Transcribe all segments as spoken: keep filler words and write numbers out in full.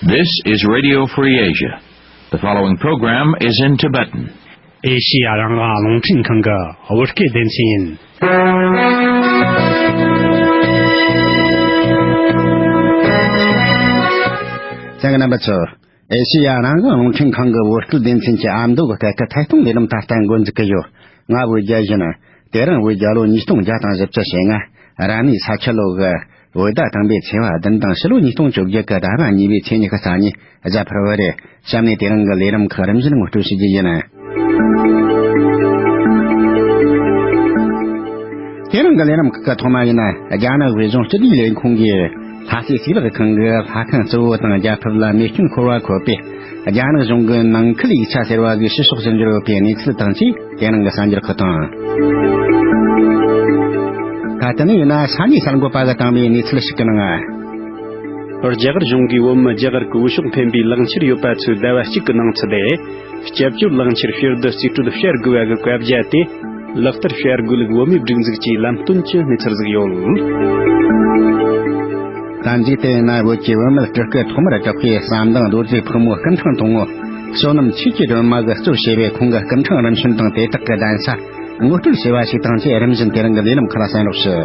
This is Radio Free Asia. The following program is in Tibetan. ཨེ་ཤི་ཡ་རང་དབང་རླུང་འཕྲིན་ཁང་གི་བོད་སྐད་སྡེ་ཚན་ཡིན། གསན་མཁན་རྣམ་པ་ཚོ། ཨེ་ཤི་ཡ་རང་དབང་རླུང་འཕྲིན་ཁང་གི་བོད་སྐད་སྡེ་ཚན་གྱི་ཨ་མདོ་གི་སྐད་ཁུལ་ཐད་གཏོང་ལས་རིམ་ད་ལྟ་འགོ་འཛུགས་ཀྱི་ཡོད། ང་བོད་རྒྱལ་ཡིན། དེ་རིང་བོད་རྒྱལ་ལོ་ཉིས་སྟོང་བརྒྱ་དང་བཞི་བཅུ་ཞེ་ལྔ། རབ་གནས་ས་ཁྱི་ལོ་གི་བོད་ཟླ་དང་པོའི་ཚེས་པ་བདུན་དང་ཕྱི་ལོ་ཉིས་སྟོང་བཅོ་བརྒྱད་ཀྱི་ཟླ་བ་གཉིས་པའི་ཚེས་ཉི་ཤུ་རྩ་གཉིས་གཟའ་ཕུར་བུ་རེད། གཤམ་ནས་དེ་རིང་གི་ལས་རིམ་ཁག་རིམ་བཞིན་ངོ་སྤྲོད་ཞུ་རྒྱུ་ཡིན། དེ་རིང་གི་ལས་རིམ་ཁག་གི་ཐོག་མ་ཡིན་ན། རྒྱ་ནག་དབུས་གཞུང་སྤྱི་བདེའི་ལས་ཁུངས་ཀྱིས་ལྷ་སའི་གཙུག་ལག་ཁང་གི་ལྷ་ཁང་གཙོ་བོ་དང་རྒྱལ་ཕབ་ལ་རྨས་སྐྱོན་ཤོར་བ་འཁོད་པའི་རྒྱ་ནག་གཞུང་གི་ནང་ཁུལ་ཡིག་ཆ་ཟེར་བ་ཞིག་ཕྱི་ཕྱོགས་སུ་འབྱོར་ཡོད་པའི་གནས་ཚུལ་དང་བཅས། དེ་རིང་གི་གསར་འགྱུར་ཁག་དང་། ད་ལྟ་ནས་ཡིན་ན་ས་གནས་གསར་འགོད་པ་གིས་བཏང་བའི་གནས་ཚུལ་ཞིག་གི་ནང་། རྒྱ་གར་གཞུང་གིས་བོད་མི་རྒྱ་གར་གྱི་འོས་ཤོག་འཕེན་པའི་ལག་འཁྱེར་ཡོད་པ་ཚོས་ཟླ་བ་གཅིག་གི་ནང་ཚུད་དེ། སྐྱབས་བཅོལ་ལག་འཁྱེར་ཕྱིར་བསྡུ་རྩིས་སྤྲོད་བྱ་དགོས་པ་གི་བཀའ་རྒྱ་དེ་ལག་བསྟར་བྱ་དགོས་ལུགས་བོད་མིའི་སྒྲིག་འཛུགས་ཀྱིས་ལམ་སྟོན་གྱི་གནས་ཚུལ་ཟིག་ཡོད། ད་མཇུག་ཏུ་ཡིན་ན། བོད་ཀྱི་བུད་མེད་སྤྲུལ་སྐུ་ཐོག་མར་གྲགས་པའི་བསམ་གཏན་རྡོ་རྗེ་ཕག་མོའི་སྐུ་ཕྲེང་དང་པོ་བསོད་ནམས་ཆོས་ཀྱི་སྒྲོན་མ་གིས་གཙོ་བྱས་པའི་ཁོང་གི་སྐུ་ཕྲེང་རིམ་བྱོན་དང་དེ་དག་གི་གདན་ས་ངོ་སྤྲོད་བྱས་པ་ཞིག་དང་བཅས། རིམ་བཞིན་དེ་རིང་གི་ལས་རིམ་ཁག་ལ་གསན་རོགས་ཞུ།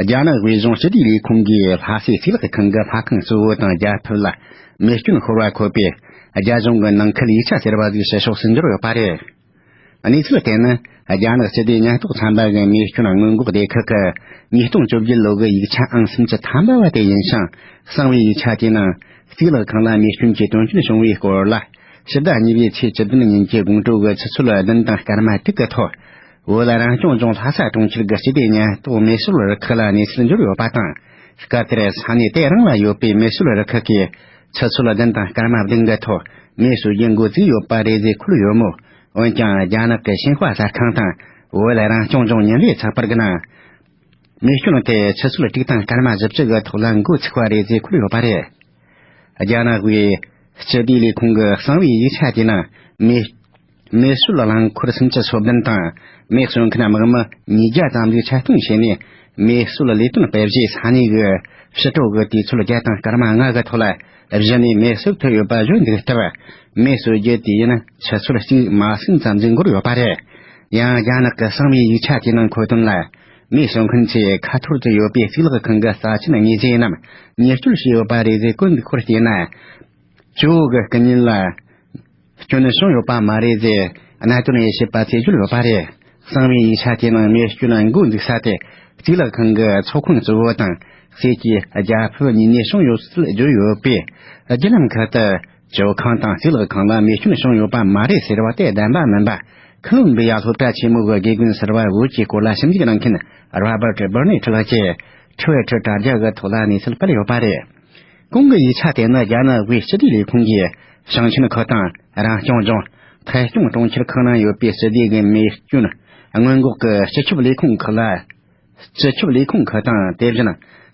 རྒྱ་ནག་དབུས་གཞུང་སྤྱི་བདེའི་ལས་ཁུངས་ཀྱིས་ལྷ་སའི་གཙུག་ལག་ཁང་གི་ལྷ་ཁང་གཙོ་བོ་དང་རྒྱལ་ཕབ་ལ་རྨས་སྐྱོན་ཤོར་བ་འཁོད་པའི་རྒྱ་གཞུང་གི་ནང་ཁུལ་ཡིག་ཆ་ཟེར་བ་ཞིག་ཕྱི་ཕྱོགས་སུ་འབྱོར་ཡོད་པ་རེད། གནས་ཚུལ་དེ་ནི་རྒྱ་ནག་སྤྱི་བདེ་ཉེན་རྟོག་ཚན་པ་གི་རྨས་སྐྱོན་སྔོན་འགོག་སྡེ་ཁག་གི་ཉིས་སྟོང་བཅོ་བརྒྱད་ལོ་གི་ཡིག་ཆའང་སུམ་ཅུ་ཐམ་པ་བ་དེ་ཡིན་ཞིང་། གསང་བའི་ཡིག་ཆ་དེའི་ནང་གཙུག་ལག་ཁང་ལ་རྨས་སྐྱོན་གྱི་དོན་རྐྱེན་བྱུང་བའི་སྐོར་ལ། ཕྱི་ཟླ་གཉིས་པའི་ཚེས་བཅུ་བདུན་ཉིན་གྱི་དགོང་དྲོ་གི་ཆུ་ཚོད་བདུན་དང་སྐར་མ་དྲུག་གི་ཐོག་བོད་རང་སྐྱོང་ལྗོངས་ལྷ་ས་གྲོང་ཁྱེར་གྱི་སྤྱི་བདེ་ཉེན་རྟོག་རྨས་བཤུལ་རུ་ཁག་ལ་གནས་ཚུལ་འབྱོར་ཡོད་པ་དང་། སྐབས་དེར་ས་གནས་དེ་རང་ལ་ཡོད་པའི་རྨས་བཤུལ་རུ་ཁག་གིས་ཆུ་ཚོད་བདུན་དང་སྐར་མ་བདུན་གྱི་ཐོག་རྨས་གསོ་རྒྱུ་འགོ་བཙུགས་ཡོད་པ་རེད་ཅེས་འཁོད་ཡོད་མོད། འོན་ཀྱང་། རྒྱ་ནག་གི་ཤིན་ཧྭ་གསར་ཁང་དང་བོད་རང་སྐྱོང་ལྗོངས་མཉམ་ལས་ཚགས་པར་གྱི་ནང་། རྨས་སྐྱོན་དེ་ཆུ་ཚོད་དྲུག་དང་སྐར་མ་བཞི་བཅུ་གི་ཐོག་ལ་འགོ་ཚུགས་པ་རེད་ཅེས་འཁོད་ཡོད་པ་རེད། རྒྱ་ནག་པའི་སྤྱི་བདེའི་ལས་ཁུངས་ཀྱི་གསང་བའི་ཡིག་ཆ་དེའི་ནང་རྨས་རྨས་བཤུལ་རླངས་འཁོར་སུམ་ཅུ་སོ་བདུན་དང་རྨས་གསོ་མཁན་དམག་མི་ཉིས་བརྒྱ་ཙམ་ཞིག་ཆ་རྐྱེན་བྱས་ནས། རྨས་གསོའི་ལས་དོན་སྤེལ་རྗེས་ས་གནས་ཀྱི་ཕྱི་དྲོ་གི་དུས་ཚོད་བརྒྱད་དང་སྐར་མ་ལྔ་གི་ཐོག་ལ་གཞི་ནས་རྨས་གསོ་ཐུབ་ཡོད་པ་བརྗོད་འདུག་སྟབས། རྨས་གསོ་རྒྱུ་དེ་ཡིན་ཆུ་ཚོད་གཅིག་མ་ཟིན་ཙམ་ཞིག་འགོར་ཡོད་པ་རེད། ཡང་རྒྱ་ནག་གི་གསང་བའི་ཡིག་ཆ་དེའི་ནང་འཁོད་དོན་ལ། རྨས་གསོ་མཁན་ཚོས་ཁ་ཐོར་དུ་ཡོད་པའི་གཙུག་ལག་ཁང་གི་རྩ་ཆེན་དངོས་རྫས་རྣམས་ཉེས་སྤྱོད་བྱས་ཡོད་པ་རེད་ཅེས་བཀོད་འདུག་སྐོར་བལྟས་ན། གཙོ་བོ་གི་སྐུ་ཉིད་ལ་སྐྱོན་བྱུང་ཡོད་པ་མ་རེད་ཅེས་གནད་དོན་དབྱེ་ཞིབ་པ་ཚོས་བརྗོད་ཡོད་པ་རེད། གསང་བའི་ཡིག་ཆ་དེའི་ནང་རྨས་སྐྱོན་འགོ་འཛུགས་ས་དེ་གཙུག་ལག་ཁང་གི་ཚོགས་ཁང་གཙོ་བོ་དང་སྲས་ཀྱི་རྒྱལ་ཕབ་གཉིས་ནས་བྱུང་ཡོད་ཚུལ་བརྗོད་ཡོད་པས། བརྒྱུད་ལམ་ཁག་ཏུ་ཇོ་ཁང་དང་གཙུག་ལག་ཁང་ལ་རྨས་སྐྱོན་བྱུང་ཡོད་པ་མ་རེད་ཟེར་བ་དེ་བདེན་པ་མིན་པ། ཁ་ལོན་བི་ཡ་སློབ་གྲྭ་ཆེན་མོ་གི་དགེ་རྒན་ཟུར་པ་བོད་ཀྱི་སྐོར་ལ་ཞིབ་འཇུག་གནང་མཁན་རོ་བར་ཊི་བྷར་ནེ་ཊི་ལགས་ཀྱིས་ཁྲི་བའི་ཁྲི་དྲ་རྒྱ་གི་ཐོག་ལ་གནས་ཚུལ་སྤེལ་ཡོད་པ་རེད། གོང་གི་ཡིག་ཆ་དེ་ནི་རྒྱ་ནག་དབུས་སྤྱི་བདེའི་ལས་ཁུངས་ཀྱིས་ཞིང་ཆེན་ཁག་དང་རང་སྐྱོང་ལྗོངས། ཐད་སྐྱོང་གྲོང་ཁྱེར་ཁག་ནང་ཡོད་པའི་སྤྱི་བདེ་གི་རྨས་སྐྱོན་སྔོན་འགོག་གི་སྤྱི་ཁྱབ་ལས་ཁུངས་ཁག་ལ། སྤྱི་ཁྱབ་ལས་ཁུངས་ཁག་དང་། དེ་བཞིན་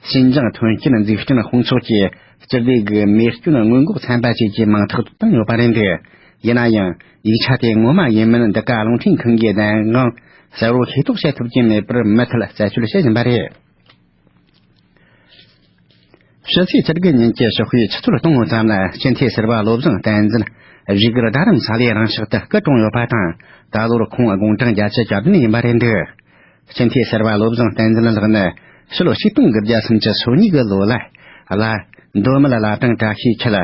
ཞིན་ཅང་ཐོན་སྐྱེད་འཛུགས་སྐྲུན་དཔུང་ཚོགས་ཀྱིས་སྤྱི་བདེ་གི་རྨས་སྐྱོན་སྔོན་འགོག་ཚན་པ་བཅས་ཀྱི་མིང་ཐོག་ཏུ་བཏང་ཡོད་པ་རེད་འདུག་ཡིན་ན་ཡང་ཡིག་ཆ་དེ་ངོ་མ་ཡིན་མིན་འདི་ག་རླུང་འཕྲིན་ཁང་གིས་གདམ་ག་གསལ་བོ་ཤེས་རྟོགས་བྱེད་ཐུབ་ཀྱི་མེད་པར་མུ་མཐུད་རྩད་གཅོད་བྱེད་བཞིན་པ་རེད། ཕྱི་ཚེས་བཅུ་དགུ་ཉིན་གྱི་ཞོགས་པའི་ཆུ་ཚོད་སྟོང་ཙམ་ལ་སྤྱི་འཐུས་ཟུར་པ་བློ་བཟང་བསྟན་འཛིན་བཞུགས་སྒར་རྡ་རམ་ས་ལའི་རང་ཤག་ཏུ་སྐུ་གྲོངས་ཡོད་པ་དང་། ད་ལོར་ཁོང་དགུང་གྲངས་བརྒྱད་ཅུ་གྱ་བདུན་ཡིན་པ་རེད་འདུག་སྤྱི་འཐུས་ཟུར་པ་བློ་བཟང་བསྟན་འཛིན་ལགས་ནི་ཕྱི་ལོ་ཆིག་སྟོང་དགུ་བརྒྱ་སུམ་ཅུ་སོ་གཉིས་ཀྱི་ལོ་ལ་ལ་མདོ་སྨད་བླ་བྲང་བཀྲ་ཤིས་འཁྱིལ་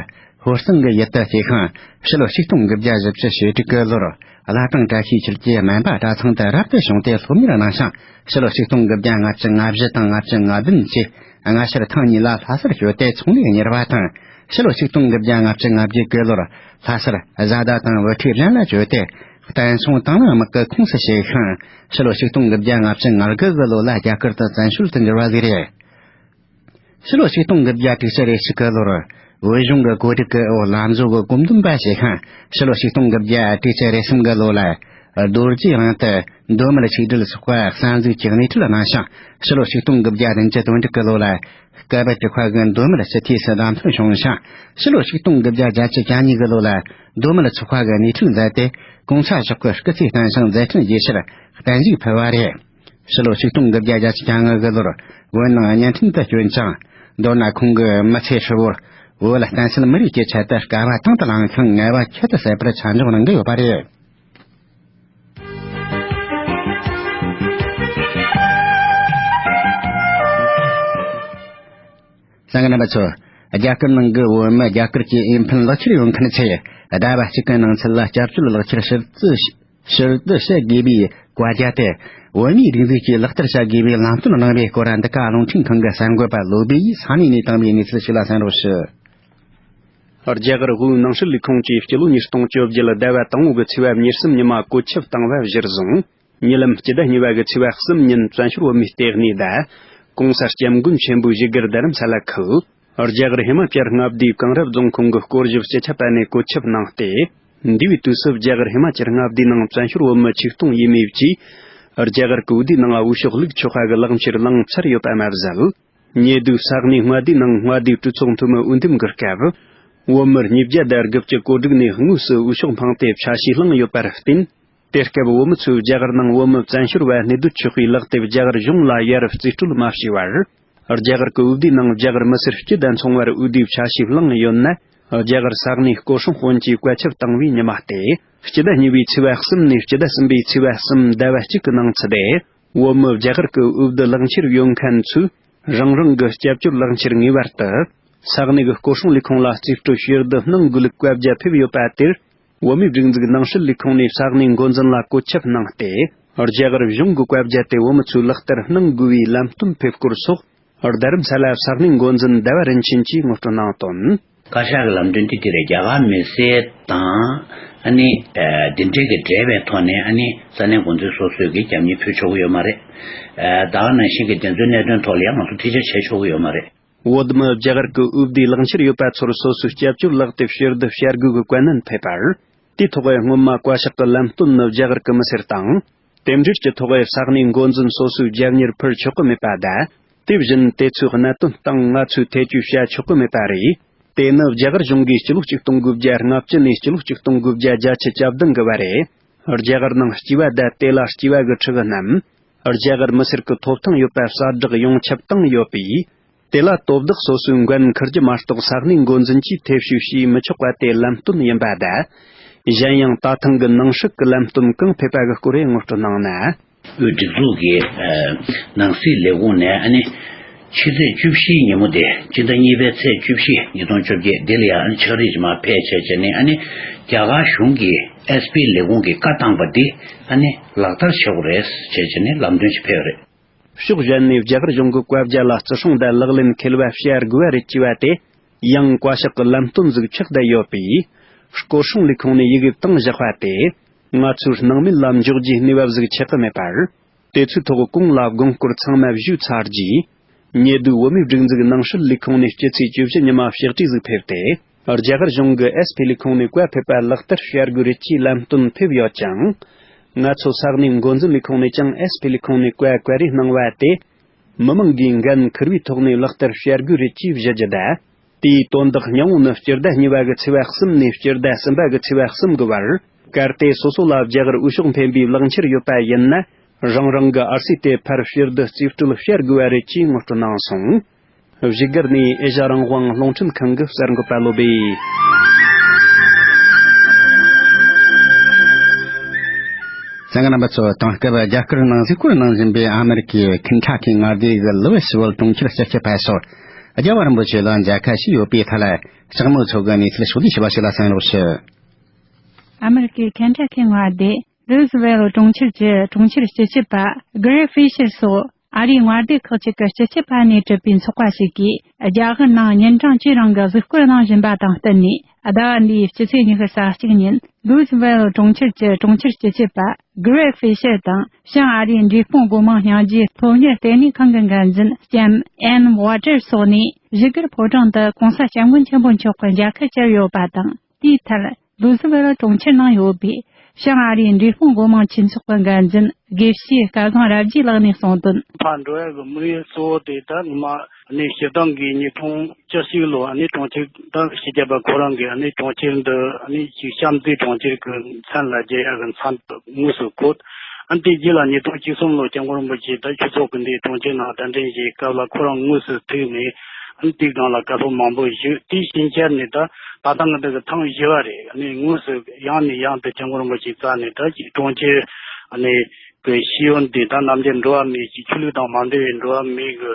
ཧོར་གཙང་གི་ཡུལ་དུ་སྐྱེས་ཤིང་། ཕྱི་ལོ་ཆིག་སྟོང་དགུ་བརྒྱ་བཞི་བཅུ་ཞེ་དྲུག་གི་ལོར་བླ་བྲང་བཀྲ་ཤིས་འཁྱིལ་གྱི་སྨན་པ་གྲྭ་ཚང་དུ་རབ་ཏུ་བྱུང་སྟེ་སློབ་གཉེར་གནང་ཞིང་། ཕྱི་ལོ་ཆིག་སྟོང་དགུ་བརྒྱ་ལྔ་བཅུ་ང་བཞི་དང་ལྔ་བཅུ་ང་བདུན་བཅས་སྔ་ཕྱིར་ཐེངས་གཉིས་ལ་ལྷ་སར་བསྐྱོད་དེ་ཚོང་ལས་གཉེར་བ་དང་། ཕྱི་ལོ་ཆིག་སྟོང་དགུ་བརྒྱ་ལྔ་བཅུ་ང་བརྒྱད་གི་ལོར་ལྷ་སར་བཟའ་ཟླ་དང་བུ་ཕྲུག་གཞན་ལ་བཅོལ་ཏེ་བསྟན་སྲུང་དང་བླངས་དམག་གི་ཁོངས་སུ་ཞུགས་ཤིང་། ཕྱི་ལོ་ཆིག་སྟོང་དགུ་བརྒྱ་ལྔ་བཅུ་ང་དགུ་གི་ལོ་ལ་རྒྱ་གར་དུ་བཙན་བྱོལ་དུ་འབྱོར་བ་ཟིག་རེད། ཕྱི་ལོ་ཆིག་སྟོང་དགུ་བརྒྱ་དྲུག་ཅུ་རེ་གཅིག་གི་ལོར་བོད་གཞུང་གི་གོ་སྒྲིག་གི་འོག་ལམ་བཟོ་གི་གོམ་སྟོན་པ་བྱས་ཤིང་། ཕྱི་ལོ་ཆིག་སྟོང་དགུ་བརྒྱ་དྲུག་ཅུ་རེ་གསུམ་གི་ལོ་ལ་རྡོ་རྗེ་གླིང་དུ་མདོ་སྨད་ཆིག་སྒྲིལ་ཚོགས་པ་གསར་འཛུགས་ཀྱི་སྣེ་ཁྲིད་གནང་ཞིང་། ཕྱི་ལོ་ཆིག་སྟོང་དགུ་བརྒྱ་བདུན་ཅུ་དོན་དྲུག་གི་ལོ་ལ་སྐབས་བཅུ་པ་གི་མདོ་སྨད་སྤྱི་འཐུས་སུ་བདམས་ཐོན་བྱུང་ཞིང་། ཕྱི་ལོ་ཆིག་སྟོང་དགུ་བརྒྱ་བརྒྱད་ཅུ་གྱ་གཉིས་གི་ལོ་ལ་མདོ་སྨད་ཚོགས་པ་གི་སྣེ་ཁྲིད་མཛད་དེ། གོང་ས་མཆོག་གི་སྐུ་ཚེ་བརྟན་ཞིང་མཛད་འཕྲིན་རྒྱས་ཕྱིར་བརྟན་བཞུགས་ཕུལ་བ་རེད། ཕྱི་ལོ་ཆིག་སྟོང་དགུ་བརྒྱ་བརྒྱད་ཅུ་གྱ་ལྔ་གི་ལོར་བོད་ནང་བརྙན་འཕྲིན་དུ་བསྐྱོན་ཅིང་། མདོར་ན་ཁོང་གི་མི་ཚེ་ཧྲིལ་བོར་བོད་ལ་བསྟན་སྲིད་མི་རིགས་ཀྱི་ཆེད་དུ་དཀའ་བ་དང་དུ་བླངས་ཤིང་ངལ་བ་ཁྱད་དུ་བསད་པར་ཆ་འཇོག་གནང་གི་ཡོད་པ་རེད། གསན་མཁན་རྣམ་པ་ཚོ། རྒྱ་གར་ནང་གི་བོད་མི་རྒྱ་གར་གྱི་ཨེ་ཕན་ལག་ཁྱེར་ཡོད་མཁན་ཚོས་ཟླ་བ་གཅིག་གི་ནང་ཚུད་ལ་སྐྱབས་བཅོལ་ལག་ཁྱེར་ཕྱིར་བསྡུ་ཕྱིར་བསྡུ་བྱེད་དགོས་པའི་བཀའ་རྒྱ་དེ། བོད་མིའི་སྒྲིག་འཛུགས་ཀྱིས་ལག་བསྟར་བྱ་དགོས་པའི་ལམ་སྟོན་གནང་བའི་སྐོར། འདི་ག་རླུང་འཕྲིན་ཁང་གི་གསར་འགོད་པ་བློ་བྷེ་ཡིས་ས་གནས་ནས་བཏང་བའི་གནས་ཚུལ་ཞིག་ལ་གསན་རོགས་ཞུ། རྒྱ་གར་དབུས་ནང་སྲིད་ལས་ཁུངས་ཀྱིས་སྤྱི་ལོ་ཉིས་སྟོང་བཅོ་བརྒྱད་ཟླ་བ་དང་པོ་གི་ཚེས་པ་ཉེར་གསུམ་ཉི་མ་བཀོད་ཁྱབ་བཏང་བ་གཞིར་བཟུང་། ཉེ་ལམ་སྤྱི་ཟླ་གཉིས་པ་གི་ཚེས་པ་གསུམ་ཉིན་བཙན་བྱོལ་བོད་མིའི་ལྟེ་གནས་དང་། ྋགོང་ས་ྋསྐྱབས་མགོན་ཆེན་པོའི་བཞུགས་སྒར་རྡ་རམ་ས་ལ་ཁུལ། རྒྱ་གར་ཧི་མ་ཅལ་མངའ་སྡེའི་གངས་རི་རྫོང་ཁོངས་ཀྱི་སྐོར་ཞིབ་སྤྱི་ཁྱབ་པ་ནས་བཀོད་ཁྱབ་གནང་སྟེ། འདས་པའི་དུས་སུ་རྒྱ་གར་ཧི་མ་ཅལ་མངའ་སྡེའི་ནང་བཙན་བྱོལ་བོད་མི་ཆིག་སྟོང་ཡས་མས་ཀྱིས་རྒྱ་གར་གྱི་འོས་བསྡུའི་ནང་འོས་ཤོག་བླུགས་ཆོག་པ་གི་ལག་འཁྱེར་བླངས་ཚར་ཡོད་པ་མ་ཟད། ཉེ་དུས་ས་གནས་མངའ་སྡེའི་ནང་མངའ་སྡེའི་གྲོས་ཚོགས་འཐུས་མི་འོས་འདེམས་ཀྱི་སྐབས། བོད་མི་ཉིས་བརྒྱ་དང་དགུ་བཅུ་གོ་དྲུག་ནས་དངོས་སུ་འོས་ཤོག་འཕངས་ཏེ་ཆ་ཤས་བླངས་ཡོད་པར་བརྟེན། དེ་སྐབས་བོད་མི་ཚོས་རྒྱ་གར་ནང་བོད་མི་བཙན་བྱོལ་བ་གནས་སྡོད་ཆོག་པའི་ལག་དེབ་རྒྱ་གར་གཞུང་ལ་ཡར་རྩིས་སྤྲོད་མ་བྱས་པར། རྒྱ་གར་གྱི་འོས་བསྡུའི་ནང་རྒྱ་གར་མི་སེར་སྤྱི་དང་མཚུངས་པར་འོས་བསྡུའི་ཆ་ཤས་བླངས་ཡོད་ན། རྒྱ་གར་ས་གནས་སྐོར་སྲུང་དཔོན་གྱིས་བཀའ་ཁྱབ་བཏང་བའི་ཉི་མ་སྟེ། སྤྱི་ཟླ་གཉིས་པའི་ཚེས་པ་གསུམ་ནས་སྤྱི་ཟླ་གསུམ་པའི་ཚེས་པ་གསུམ་ཟླ་བ་གཅིག་གི་ནང་ཚུད་དེ། བོད་མི་རྒྱ་གར་གྱི་འོས་བསྡུ་ལག་འཁྱེར་ཡོད་མཁན་ཚོས། རང་རང་གི་སྐྱབས་བཅོལ་ལག་འཁྱེར་ངེས་པར་དུ། ས་གནས་ཀྱི་སྐོར་སྲུང་ལས་ཁུངས་ལ་རྩིས་སྤྲོད་ཞུ་བསྡུ་གནང་དགོས་ལུགས་བཀའ་རྒྱ་ཕེབས་ཡོད་པ་དེར། བོད་མིའི་སྒྲིག་འཛུགས་ནང་སྲིད་ལས་ཁུངས་ནས་ས་གནས་འགོ་འཛིན་ལ་བཀོད་ཁྱབ་གནང་སྟེ། རྒྱ་གར་གཞུང་གི་བཀའ་རྒྱ་དེ་བོད་མི་ཚོས་ལག་བསྟར་གནང་དགོས་པའི་ལམ་སྟོན་ཕེབས་སྐོར་སོགས། རྡ་རམ་ས་ལ་ས་གནས་འགོ་འཛིན་ཟླ་བ་རིན་ཆེན་གྱིས་ངོ་སྤྲོད་གནང་དོན། བཀའ་ཤག་གི་ལམ་སྟོན་དེ་དེ་རེད། རྒྱ་གར་མི་སེར་དང་། ཨ་ནི། ཨ། འདི་འདྲའི་གི་འབྲེལ་བའི་ཐོག་ནས། ཨ་ནི། ས་གནས་འགོ་འཛིན་སོ་སོས་ཀྱི་རྒྱབ་གཉེར་ཕུལ་ཆོག་གི་ཡོད་མ་རེད། ཨ། ད་ག་ནང་བཞིན་གྱི་དེ་ཚོའི་གནད་དོན་ཐོག་ལ་ཡང་ང་ཚོ་ཐེ་ཇུས་བྱེད་ཆོག་གི་ཡོད་མ་རེད། བོད་མི་རྒྱ་གར་གྱི་འོས་བསྡུའི་ལག་འཁྱེར་ཡོད་པ་ཚོར་སོ་སོའི་སྐྱབས་བཅོལ་ལག་དེབ་ཕྱིར་བསྡུ་བྱ་དགོས་ཀྱི་བཀའ་ནན་ཕེབས་པར། དེའི་ཐོག་སྔོན་མ་བཀའ་ཤག་གི་ལམ་སྟོན་ནི་རྒྱ་གར་གྱི་མི་སེར་དང་། དེ་འབྲེལ་གྱི་ཐོག་ས་གནས་འགོ་འཛིན་སོ་སོའི་རྒྱབ་གཉེར་ཕུལ་ཆོག་གི་མེད་པ་དང་། དེ་བཞིན་དེ་ཚོའི་གནད་དོན་སྟེང་ང་ཚོས་ཐེ་བྱུས་བྱ་ཆོག་གི་མེད་པ་རེད། དེ་ནི་རྒྱ་གར་གཞུང་གིས་སྤྱི་ལོ་ཆིག་སྟོང་དགུ་བརྒྱ་ལྔ་བཅུ་ནས་སྤྱི་ལོ་ཆིག་སྟོང་དགུ་བརྒྱ་བརྒྱད་ཅུ་གྱ་བདུན་གྱི་བར་རེད། རྒྱ་གར་ནང་སྐྱེས་པ་དང་དེ་ལ་སྐྱེས་པ་གི་ཕྲུ་གུ་རྣམས། རྒྱ་གར་མི་སེར་གྱི་ཐོབ་ཐང་ཡོད་པ་གསལ་བསྒྲགས་ཡོངས་ཁྱབ་བཏང་ཡོད་པས། དེ་ལ་དོ་བདག་སོ་སོའི་འགན་འཁུར་རྒྱུ་མ་གཏོགས་ས་གནས་འགོ་འཛིན་གྱིས་ཐེ་བྱུས་བྱེད་མི་ཆོག་པ་དེ་ལམ་སྟོན་ཡིན་པ་དང་། གཞན་ཡང་ད་ཐེངས་ཀྱི་ནང་སྲིད་ཀྱི་ལམ་སྟོན་གང་ཕེབས་པ་གི་སྐོར་ཡང་ངོ་སྤྲོད་གནང་ན། དབུས་སྒྲིག་འཛུགས་ཀྱི། ཨ། ནང་སྲིད་ལས་ཁུངས་ནས། ཨ་ནི། ཕྱི་ཚེས་བཅུ་བཞིའི་ཉིན་མོ་དེ། སྤྱི་ཟླ་གཉིས་པའི་ཚེས་བཅུ་བཞི། ཉིས་སྟོང་བཅོ་བརྒྱད་འདི་ལ་ཡང་ཕྱག་བྲིས་ཅིག་མར་ཕེབས་བྱས་བྱས་ནས། ཨ་ནི། རྒྱ་གར་གཞུང་གིས་ཨེས་པི་ལས་ཁུངས་ཀྱིས་བཀའ་བཏང་པ་འདི། ཨ་ནི། ལག་བསྟར་བྱེད་དགོས་རེད་བྱས་བྱས་ནས་ལམ་སྟོན་ཞིག་ཕེབས་པ་རེད། ཕྱོགས་གཞན་ནས་རྒྱ་གར་གཞུང་གི་བཀའ་རྒྱ་ལ་བརྩི་སྲུང་དང་ལག་ལེན་འཁེལ་བ་བྱ་དགོས་པ་རེད་ཅེས་པ་དེ། ཡང་བཀའ་ཤག་གི་ལམ་སྟོན་ཟིག་ཆགས་བསྡད་ཡོད་པས། སྐོར་སྲུང་ལས་ཁུངས་ནས་ཡི་གེ་བཏང་བཞག་པ་དེ། ང་ཚོའི་སྣང་མེད་ལ་འཇོག་རྒྱུའི་གནས་བབ་ཟིག་ཆགས་ཀྱི་མེད་པར། དེ་ཚོའི་ཐོག་གོང་ལ་དགོངས་སྐོར་ཚང་མ་ཞུས་ཚར་རྗེས། ཉེ་དུས་བོད་མིའི་སྒྲིག་འཛུགས་ནང་སྲིད་ལས་ཁུངས་ནས་སྤྱི་ཚེས་བཅུ་བཞི་ཉི་མ་ཕྱག་བྲིས་ཟིག་ཕེབས་ཏེ། རྒྱ་གར་གཞུང་གིས་ཨེས་པི་ལས་ཁུངས་ནས་བཀའ་ཕེབས་པ་ལག་བསྟར་བྱ་དགོས་རེད་ཅེས་ལམ་སྟོན་ཕེབས་ཡོད་ཅིང་། ང་ཚོ་ས་གནས་འགོ་འཛིན་ལས་ཁུངས་ནས་ཀྱང་ཨེས་པི་ལས་ཁུངས་ནས་བཀའ་བཀའ་རེ་གནང་བ་དེ། མི་མང་གིས་འགན་འཁུར་བའི་ཐོག་ནས་ལག་བསྟར་བྱ་དགོས་རེད་ཅེས་བཞེད་རྒྱུ་དང་། དེའི་དོན་དག་སྙིང་བོ་ནི་སྤྱི་ཟླ་གཉིས་པ་གི་ཚེས་པ་གསུམ་ནས་སྤྱི་ཟླ་གསུམ་པ་གི་ཚེས་པ་གསུམ་གི་བར། གལ་ཏེ་སོ་སོ་ལ་རྒྱ་གར་འོས་ཤོག་འཕེན་པའི་ལག་འཁྱེར་ཡོད་པ་ཡིན་ན། རང་རང་གི་ཨར་སི་དེ་ཕར་ཕྱིར་བསྡུ་རྩིས་སྤྲོད་བྱ་དགོས་པ་རེད་ཅེས་ངོ་སྤྲོད་གནང་སོང་། བཞུགས་སྒར་ནས་ཨེ་ཤ་རང་དབང་རླུང་འཕྲིན་ཁང་གི་གསར་འགོད་པ་བློ་བྷེ། གསན་མཁན་རྣམ་པ་ཚོ། དེང་སྐབས་རྒྱ་གར་ནང་གཟིགས་སྐོར་གནང་བཞིན་པའི་ཨ་མེ་རི་ཁའི་ཁེན་ཊ་ཁི་མངའ་སྡེ་གི་ལུ་ཝི་སི་ཝེལ་གྲོང་ཁྱེར་སྤྱི་ཁྱབ་པ་སོགས། རྒྱལ་བ་རིན་པོ་ཆེ་ལ་མཇལ་ཁ་ཞུས་ཡོད་པའི་ཐད་ལ། ལྕགས་མོ་མཚོ་གིས་གནས་ཚུལ་ཕྱོགས་བསྡུས་ཞུས་པ་ཞིག་ལ་གསན་རོགས་ཞུ། ཨ་མེ་རི་ཁའི་ཁེན་ཊ་ཁི་མངའ་སྡེ་ལུ་ཝི་སི་ཝེལ་གྲོང་ཁྱེར་གྱི་གྲོང་ཁྱེར་སྤྱི་ཁྱབ་པ་གྷི་རེག་ཧྥི་ཤར་སོགས། ཨ་རིའི་མངའ་སྡེ་ཁག་ཅིག་གི་སྤྱི་ཁྱབ་པ་ནས་གྲུབ་པའི་ཚོགས་པ་ཞིག་གིས། རྒྱ་གར་ནང་ཉིན་གྲངས་བཅུའི་རིང་གི་གཟིགས་སྐོར་གནང་བཞིན་པ་དང་བསྟུན་ནས། ཟླ་བ་འདིའི་སྤྱི་ཚེས་ཉི་ཤུ་རྩ་གཅིག་ཉིན། ལུའུ་སི་ཝེལ་གྲོང་ཁྱེར་གྱི་གྲོང་ཁྱེར་སྤྱི་ཁྱབ་པ་གྷི་རེག་ཧྥི་ཤར་དང་། བྱང་ཨ་རིའི་འབྲས་སྤུངས་སྒོ་མང་སྙིང་རྗེའི་སློབ་གཉེར་ལྟེ་གནས་ཁང་གི་འགན་འཛིན་ལྕམ་ཨན་ཝ་ཊར་སོགས་ནས། བཞུགས་སྒར་ཕོ་བྲང་དུ་༸གོང་ས་༸སྐྱབས་མགོན་ཆེན་པོ་མཆོག་གི་མཇལ་ཁ་བཅར་ཡོད་པ་དང་། དེའི་མཐར། ལུའུ་སི་ཝེལ་གྲོང་ཁྱེར་ནང་ཡོད་པའི་བྱང་ཨ་རིའི་འབྲས་སྤུངས་སྒོ་མང་ཆོས་ཚོགས་ཀྱི་འགན་འཛིན་དགེ་བཤེས་སྐལ་བཟང་རབ་རྒྱས་ལགས་ནས་གསུངས་དོན། ཕར་འགྲོ་ཡག་གི་དམིགས་ཡུལ་གཙོ་བོ་དེ་ད་ངོ་མ་ནས་སྤྱིར་བཏང་གི་ཉིས་སྟོང་བཅུ་གཅིག་ལོ་ནས་གྲོང་ཁྱེར་ད་སྤྱི་ཁྱབ་པ་ཁོ་རང་གིས་ནས་གྲོང་ཁྱེར་འདི་ནས་ཅིག་བྱམས་བརྩེའི་གྲོང་ཁྱེར་གྱི་མཚན་ལ་རྒྱས་ཡག་གི་མཚན་དངོས་སུ་བཀོད། ཨ་ནི་དེ་རྗེས་ལ་ཉིས་སྟོང་བཅུ་གསུམ་ལོ་སྐྱབས་མགོན་རིན་པོ་ཆེ་ད་ཆོས་ཚོགས་ཀྱི་འདི་གྲོང་ཁྱེར་ནང་གདན་འདྲེན་བྱེད་སྐབས་ལ་ཁོ་རང་དངོས་སུ་ཐུག་ནས། ཨ་ནི་དེའི་སྒང་ལ་བཀའ་སློབ་མང་པོ་ཞུས། དེའི་ཕྱིན་ཆད་ནས་ད་ད་ལྟ་ང་འདི་གི་ཐེངས་བཞི་བ་རེད། ཨ་ནི་དངོས་སུ་ཡང་ནས་ཡང་དུ་སྐྱབས་མགོན་རིན་པོ་ཆེ་རྩ་ནས་ད་ཅིག་གྲོང་ཁྱེར་ཨ་ནི་གི་ཤེས་ཡོན་འདི་ད་ནམ་རྒྱུན་འགྲོ་བ་མིའི་ཅིག་ཆོས་ལུགས་དང་མ་འབྲེལ་བའི་འགྲོ་བ་མིའི་གི་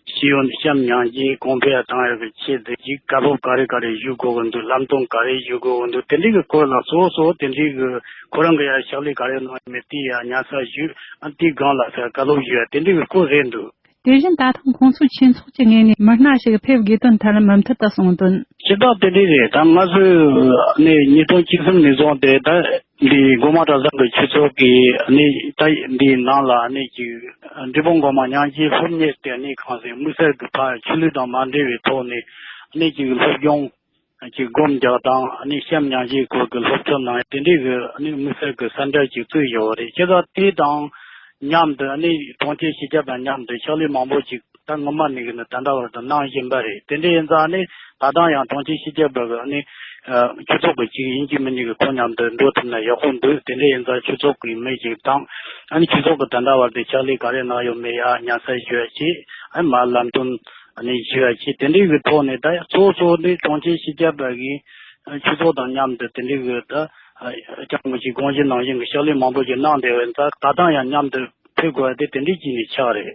ཤེས་ཡོན་གཤམ་མྱང་རྒྱུའི་གོང་འཕེལ་བཏང་ཡག་གི་ཆེད་དུ་ཅིག་བཀའ་སློབ་ག་རེ་ག་རེ་ཞུ་དགོས་ཀྱི་འདུག་ལམ་སྟོན་ག་རེ་ཞུ་དགོས་ཀྱི་འདུག་དེ་འདྲའི་གི་སྐོར་ལ་གཙོ་བོ་གཙོ་བོ་དེ་འདྲའི་གི་ཁོ་རང་གི་ཡ་ཕྱག་ལས་ག་རེ་གནང་ཡོད་མེད་དེ་ཡ་ཉར་ཚགས་ཞུས། ཨ་དེའི་སྒང་ལ་ཟེར་བཀའ་སློབ་ཞུ་ཡ་དེ་འདྲའི་གི་སྐོར་རེད་འདུག་དེ་བཞིན་ད་ཐེངས་ཁོང་ཚོའི་ཆོས་ཚོགས་ཀྱི་ངོས་ནས་མི་སྣ་ཞིག་ཕེབས་དགོས་དོན་ཐད་མུ་མཐུད་དུ་གསུངས་དོན། སྤྱིར་བཏང་དེ་འདྲའི་རེད། ད་ང་ཚོས་ནས་ཉིས་སྟོང་བཅུ་གསུམ་ནས་བཟུང་སྟེ་ད་འདི་སྒོ་མང་གྲྭ་ཚང་གི་ཆོས་ཚོགས་ཀྱི་ནས་ད་འདིའི་ནང་ལ་ནས་ཀྱི་འབྲས་སྤུངས་སྒོ་མང་ཉང་སྐྱིད་སློབ་གཉེར་ལྟེ་གནས་ཁང་ཟེར་དམིགས་བསལ་གྱི་ཕར་ཆོས་ལུགས་དང་མ་འབྲེལ་བའི་ཐོག་ནས་ནས་ཀྱི་སློབ་སྦྱོང་གི་སྒོམ་རྒྱག་དང་ནས་གཤམ་མྱང་རྒྱུའི་སྐོར་གྱི་སློབ་ཁྲིད་གནང་དེ་འདྲའི་གི་ནས་དམིགས་བསལ་གྱི་ས་འབྲེལ་ཅིག་བཙུགས་ཡོད་རེད། བྱས་ཙང་དེ་དང་མཉམ་དུ་ནས་གྲོང་ཁྱེར་སྤྱི་ཁྱབ་དང་མཉམ་དུ་ཕྱག་ལས་མང་པོ་ཅིག་ད་སྔོན་མ་ནས་ཀྱི་ནི་ད་ལྟ་བར་དུ་གནང་བཞིན་པ་རེད། དེ་འདྲ་ཡིན་ཙང་ནི་ད་ལྟ་ཡང་གྲོང་ཁྱེར་སྤྱི་ཁྱབ་པ་གི་ནི་ཆོས་ཚོགས་ཀྱི་ཅིག་ཡིན་གཅིག་མིན་གཅིག་གི་ཁོང་མཉམ་དུ་འགྲོ་ཐུབ་ན་ཡག་པོ་འདུག་དེ་འདྲ་ཡིན་ཙང་ཆོས་ཚོགས་ཀྱི་མི་ཞིག་དང་ཨ་ནི་ཆོས་ཚོགས་ཀྱི་ད་ལྟ་བར་དུ་ཕྱག་ལས་ག་རེ་གནང་ཡོད་མེད་ཡ་ཉར་ཚགས་ཞུ་ཡ་ཅིག་ཨ་ནི་མར་ལམ་སྟོན་ཨ་ནི་ཞུ་ཡ་ཅིག་དེ་འདྲའི་གི་ཐོག་ནས་ད་གཙོ་བོ་གཙོ་བོ་ནི་གྲོང་ཁྱེར་སྤྱི་ཁྱབ་པ་གི་ཆོས་ཚོགས་དང་མཉམ་དུ་དེ་འདྲའི་གི་ད་ཅང་མི་ཅིག་དགོངས་གཞི་ནང་བཞིན་གི་ཕྱག་ལས་མང་པོ་ཞིག་གནང་བསྡད་པ་ཡིན་ཙང་ད་ལྟ་ཡང་མཉམ་དུ་ཕེབས་དགོས་པ་དེ་དེ་འདྲའི་ཅིག་ནས་ཆགས་རེད།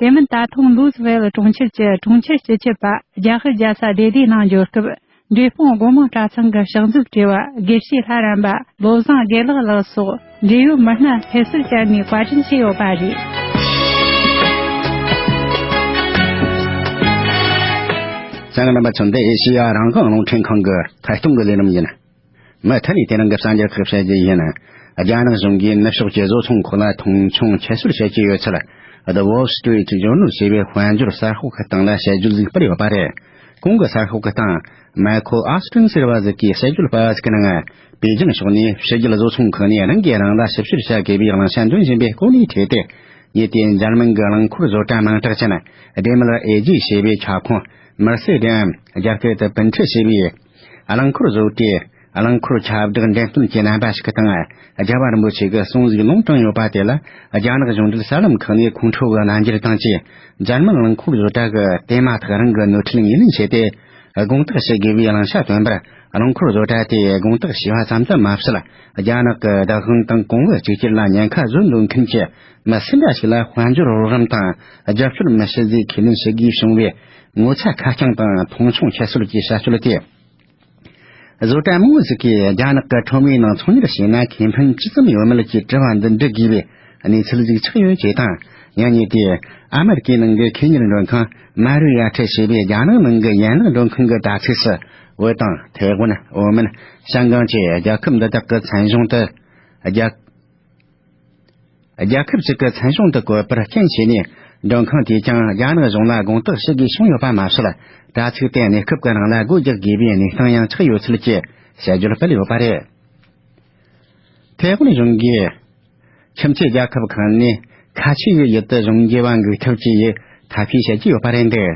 དེ་མིན་ད་ཐེངས་ལུའུ་སི་ཝེལ་གྲོང་ཁྱེར་གྱི་གྲོང་ཁྱེར་སྤྱི་ཁྱབ་པ་རྒྱ་ཧི་རྒྱལ་ས་བདེ་ལྡན་ནང་འབྱོར་སྐབས་འབྲས་སྤུངས་སྒོ་མང་གྲྭ་ཚང་གི་ཕྱག་མཛོད་བྲེ་བ་དགེ་བཤེས་ལྷ་རམས་པ་བློ་བཟང་དགེ་ལེགས་ལགས་སོགས་འབྲེལ་ཡོད་མི་སྣ་ཕེབས་བསུར་བཅར་ནས་བཀའ་དྲིན་ཆེ་ཡོད་པ་རེད། གསན་མཁན་རྣམ་པ་ཚོ། འདི་ཨེ་ཤེ་ཡ་རང་དབང་རླུང་འཕྲིན་ཁང་གི་ཐད་གཏོང་གི་ལས་རིམ་ཡིན། མུ་མཐུད་ནས་དེ་རིང་གི་གསར་འགྱུར་ཁག་བཤད་རྒྱུ་ཡིན། རྒྱ་ནག་གཞུང་གིས་ནུབ་ཕྱོགས་ཀྱི་བཟོ་ཚོང་ཁང་ལ་མཐོང་ཆུང་ཁྱད་གསོད་བྱེད་ཀྱི་ཡོད་ཚུལ། The Wall Street Journal ཞེས་པའི་དཔལ་འབྱོར་གསར་ཤོག་གི་སྟེང་ལ་དཔྱད་བརྗོད་ཅིག་སྤེལ་ཡོད་པ་རེད། གོང་གི་གསར་ཤོག་གི་སྟེང་མའི་ཁོ་ཨོ་སི་ཊིན་ཟེར་བ་ཟིག་གིས་དཔྱད་བརྗོད་སྤེལ་བ་ཟིག་གི་ནང་། པེ་ཅིང་ཕྱོགས་ནས་ཕྱི་རྒྱལ་བཟོ་ཚོང་ཁང་ནས་རང་གིས་རང་ལ་ཞིབ་བཤེར་བྱ་དགོས་པའི་བླང་བྱ་འདོན་བཞིན་པའི་སྐོར་ནས་བྲིས་ཏེ། ཉེ་དུས་འཇར་མན་གྱི་རླངས་འཁོར་བཟོ་གྲྭ་མིང་གྲགས་ཅན་ཌེ་མི་ལར་ཨེ་ཇི་ཞེས་པའི་ཁྱབ་ཁོངས་མར་སེ་ཌེམ། རྒྱ་སྐད་དུ་པིན་ཁྲི་ཞེས་པའི་རླངས་འཁོར་བཟོ་གྲྭའི་རླངས་འཁོར་ཁྱབ་བསྒྲགས་འགྲེམས་སྟོན་གྱི་རྣམ་པ་ཞིག་གི་སྟེང་། རྒྱལ་བ་རིན་པོ་ཆེ་གི་གསུང་གཟིགས་ལུང་དྲངས་ཡོད་པ་དེ་ལ། རྒྱ་ནག་གཞུང་འབྲེལ་གསར་ལམ་ཁག་ནས་ཁོང་ཁྲོ་གི་རྣམ་འགྱུར་དང་བཅས། འཇར་མན་རླངས་འཁོར་བཟོ་གྲྭ་གི་དེ་མ་ཐག་རང་གི་ནོར་འཁྲུལ་ངོས་ལེན་བྱས་ཏེ། དགོངས་དག་ཞུ་དགོས་པའི་བླང་བྱ་བཏོན་པར། རླངས་འཁོར་བཟོ་གྲྭ་དེས་དགོངས་དག་ཞུས་པ་ཙམ་དུ་མ་ཟད། རྒྱ་ནག་གི་བདག་དབང་དང་གོང་བུ་གཅིག་གྱུར་ལ་ཉེན་ཁ་བཟོ་འདོད་མཁན་གྱི་མི་སུ་འདྲ་ཞིག་ལ་དཔལ་འབྱོར་རོགས་རམ་དང་རྒྱབ་སྐྱོར་མི་བྱེད་ཟེར་ཁས་ལེན་བྱེད་དགོས་བྱུང་བའི་ངོ་ཚ་ཁ་རྐྱང་དང་མཐོང་ཆུང་ཁྱད་གསོད་ཀྱི་བྱ་སྤྱོད་དེ། བཟོ་གྲྭ་མང་བོ་ཞིག་གིས་རྒྱ་ནག་གི་ཁྲོམ་རའི་ནང་ཚོང་གཉེར་བྱས་ན་ཁེ་ཕན་ཅི་ཙམ་ཡོད་མེད་ཀྱི་དྲི་བ་འདི་འདྲི་དགོས་པའི་གནས་ཚུལ་ཞིག་ཆགས་ཡོད་ཅེས་དང་། ཡང་ཉེ་དུས་ཨ་མེ་རི་ཀའི་ནང་གི་ཁེ་གཉེར་མགྲོན་ཁང་མ་རུ་ཡ་ཁྲི་ཞེས་པའི་རྒྱ་ནག་ནང་གི་ཡན་ལག་མགྲོན་ཁང་གི་དྲ་ཚིགས་སུ། བོད་དང་ཐའེ་ཝན། ཨོ་མན། ཤང་ཀང་བཅས་རྒྱལ་ཁབ་འདི་དག་གི་མཚན་གཞུང་དུ། རྒྱལ། རྒྱལ་ཁབ་ཅིག་གི་མཚན་གཞུང་དུ་བཀོད་པར་རྐྱེན་བྱས་ནས། མགྲོན་ཁང་དེས་ཀྱང་རྒྱ་ནག་གཞུང་ལ་དགོངས་དག་ཞུ་དགོས་བྱུང་ཡོད་པ་མ་ཟད། དྲ་ཚིགས་དེ་གནས་སྐབས་ཀྱི་རིང་ལ་སྒོ་རྒྱག་དགོས་པའི་གནས་སྟངས་ཡང་ཆགས་ཡོད་ཚུལ་གྱི་དཔྱད་བརྗོད་སྤེལ་ཡོད་པ་རེད། ཐའེ་ཝན་གཞུང་གིས། ཁྱིམ་མཚེས་རྒྱལ་ཁབ་ཁག་ནས་ཁ་ཆེ་གི་ཡུལ་དུ་གཞུང་འབྲེལ་བ་འགུག་ཐབས་ཀྱི་ཡིག་ཐ་སྤྱི་བྱེད་ཀྱི་ཡོད་པ་རེད་འདུག་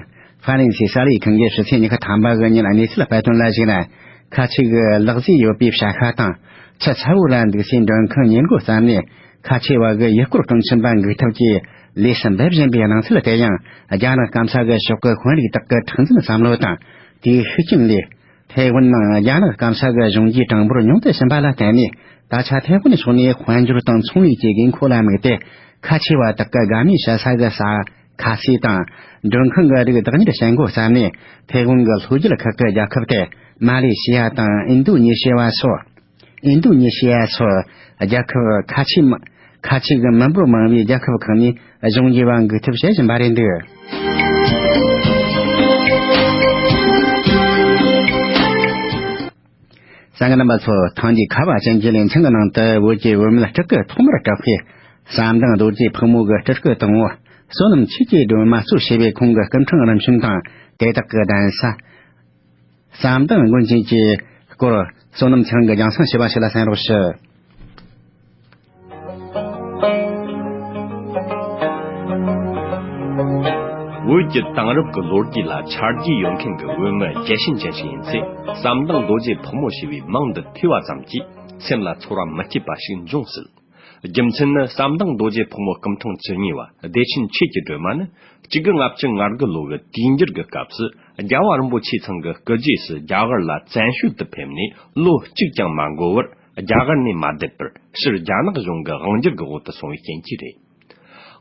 ཧྥ་རན་སིའི་གསར་ལས་ཁང་གིས་ཕྱི་ཚེས་ཉི་ཤུ་ཐམ་པ་གི་ཉིན་གནས་ཚུལ་སྤེལ་དོན་ལ་གཞིགས་ན། ཁ་ཆེ་གི་ལག་རྗེས་ཡོད་པའི་བྱ་ཤ་དང་ཆུ་ཚ་བོ་ལ་འདུག་སའི་མགྲོན་ཁང་ཉེར་མགོ་ཙམ་ནས། ཁ་ཆེ་བ་གི་ཡུལ་སྐོར་སྤྲོ་འཆམ་པ་འགུག་ཐབས་ཀྱི་ལས་སུ་འབད་བཞིན་པའི་སྣང་ཚུལ་དེ་ཡང་། རྒྱ་ནག་སྐམ་ས་གི་ཕྱོགས་ཀྱི་དཔོན་རིགས་དག་གི་མཁྲེགས་འཛིན་བསམ་བློ་དང་། དེའི་ཤུགས་རྐྱེན་ལས། ཐའེ་ཝན་ནང་རྒྱ་ནག་སྐམ་ས་གི་གཞུང་གིས་གྲངས་འབོར་ཉུང་དུ་ཕྱིན་པ་ལ་བརྟེན་ནས། ད་ཆ་ཐའེ་ཝན་ཕྱོགས་ནས་དཔལ་འབྱོར་དང་ཚོང་ལས་ཀྱི་དགོས་མཁོ་ལ་དམིགས་ཏེ། ཁ་ཆེ་བ་དག་གི་དགའ་མོས་བྱེད་ས་གི་ས་ཁ་ཤས་དང་། མགྲོན་ཁང་གི་རིགས་བདག་གཉེར་བྱེད་འགོ་བརྩམས་ནས། ཐའེ་ཝན་གྱི་ལྷོ་རྒྱུད་ཁག་གི་རྒྱལ་ཁབ་སྟེ། མ་ལེ་ཤི་ཡ་དང་ཨིན་རྡུ་ནེ་ཤི་ཡ་སོགས། ཨིན་རྡུ་ནེ་ཤི་ཡ་སོགས་རྒྱལ་ཁབ་ཁ་ཆེ་མ། ཁ་ཆེ་གི་མི་འབོར་མང་བའི་རྒྱལ་ཁབ་ཁག་ནས་གཞུང་འབྲེལ་བ་འགུག་ཐབས་བྱེད་བཞིན་པ་རེད་འདུག་གསན་མཁན་རྣམ་པ་ཚོ། ཐེངས་འདིའི་ཁ་བ་ཅན་གྱི་ལེ་ཚན་གྱི་ནང་དུ། བོད་ཀྱི་བུད་མེད་སྤྲུལ་སྐུ་ཐོག་མར་གྲགས་པའི་བསམ་གཏན་རྡོ་རྗེ་ཕག་མོ་གི་སྤྲུལ་སྐུ་དང་པོ་བསོད་ནམས་ཆོས་ཀྱི་སྒྲོན་མ་གཙོ་བྱས་པའི་ཁོང་གི་སྐུ་ཕྲེང་རིམ་བྱོན་དང་། དེ་དག་གི་གདན་ས། བསམ་གཏན་དགོན་ཆེན་གྱི་སྐོར། བསོད་ནམས་ཚེ་རིང་གིས་རྒྱང་སྲིང་བྱས་པ་ཞིག་ལ་གསན་རོགས་ཞུ། བོད་ཀྱི་དེང་རབས་ཀྱི་ལོ་རྒྱུས་ལ་ཆ་རྒྱུས་ཡོད་མཁན་གྱི་བུད་མེད་རྒྱལ་ཞེན་ཅན་ཞིག་ཡིན་ཚེ། བསམ་གཏན་རྡོ་རྗེ་ཕག་མོ་ཞེས་པའི་མིང་འདི་ཐོས་པ་ཙམ་གྱིས་སེམས་ལ་ཚོར་བ་མི་སྐྱིད་པ་ཞིག་འབྱུང་སྲིད། རྒྱུ་མཚན་ནི། ཟམ་གདོང་རྡོ་རྗེ་ཕག་མོ་སྐུ་ཕྲེང་བཅུ་གཉིས་པ་བདེ་ཆེན་ཆོས་ཀྱི་སྒྲོན་མ་ནི། གཅིག་དགུ་ལྔ་བཅུ་ང་དགུ་ལོ་གི་དུས་འགྱུར་གྱི་སྐབས་སུ། རྒྱལ་བ་རིན་པོ་ཆེ་ཚང་གི་སྐུ་རྗེས་སུ་རྒྱ་གར་ལ་བཙན་བྱོལ་དུ་ཕེབས་ནས་ལོ་གཅིག་ཀྱང་མ་འགོར་བར། རྒྱ་གར་ནས་མ་བསྡད་པར། ཕྱིར་རྒྱ་ནག་གཞུང་གི་དབང་སྒྱུར་གྱི་འོག་ཏུ་སོང་བའི་རྐྱེན་གྱིས་རེད།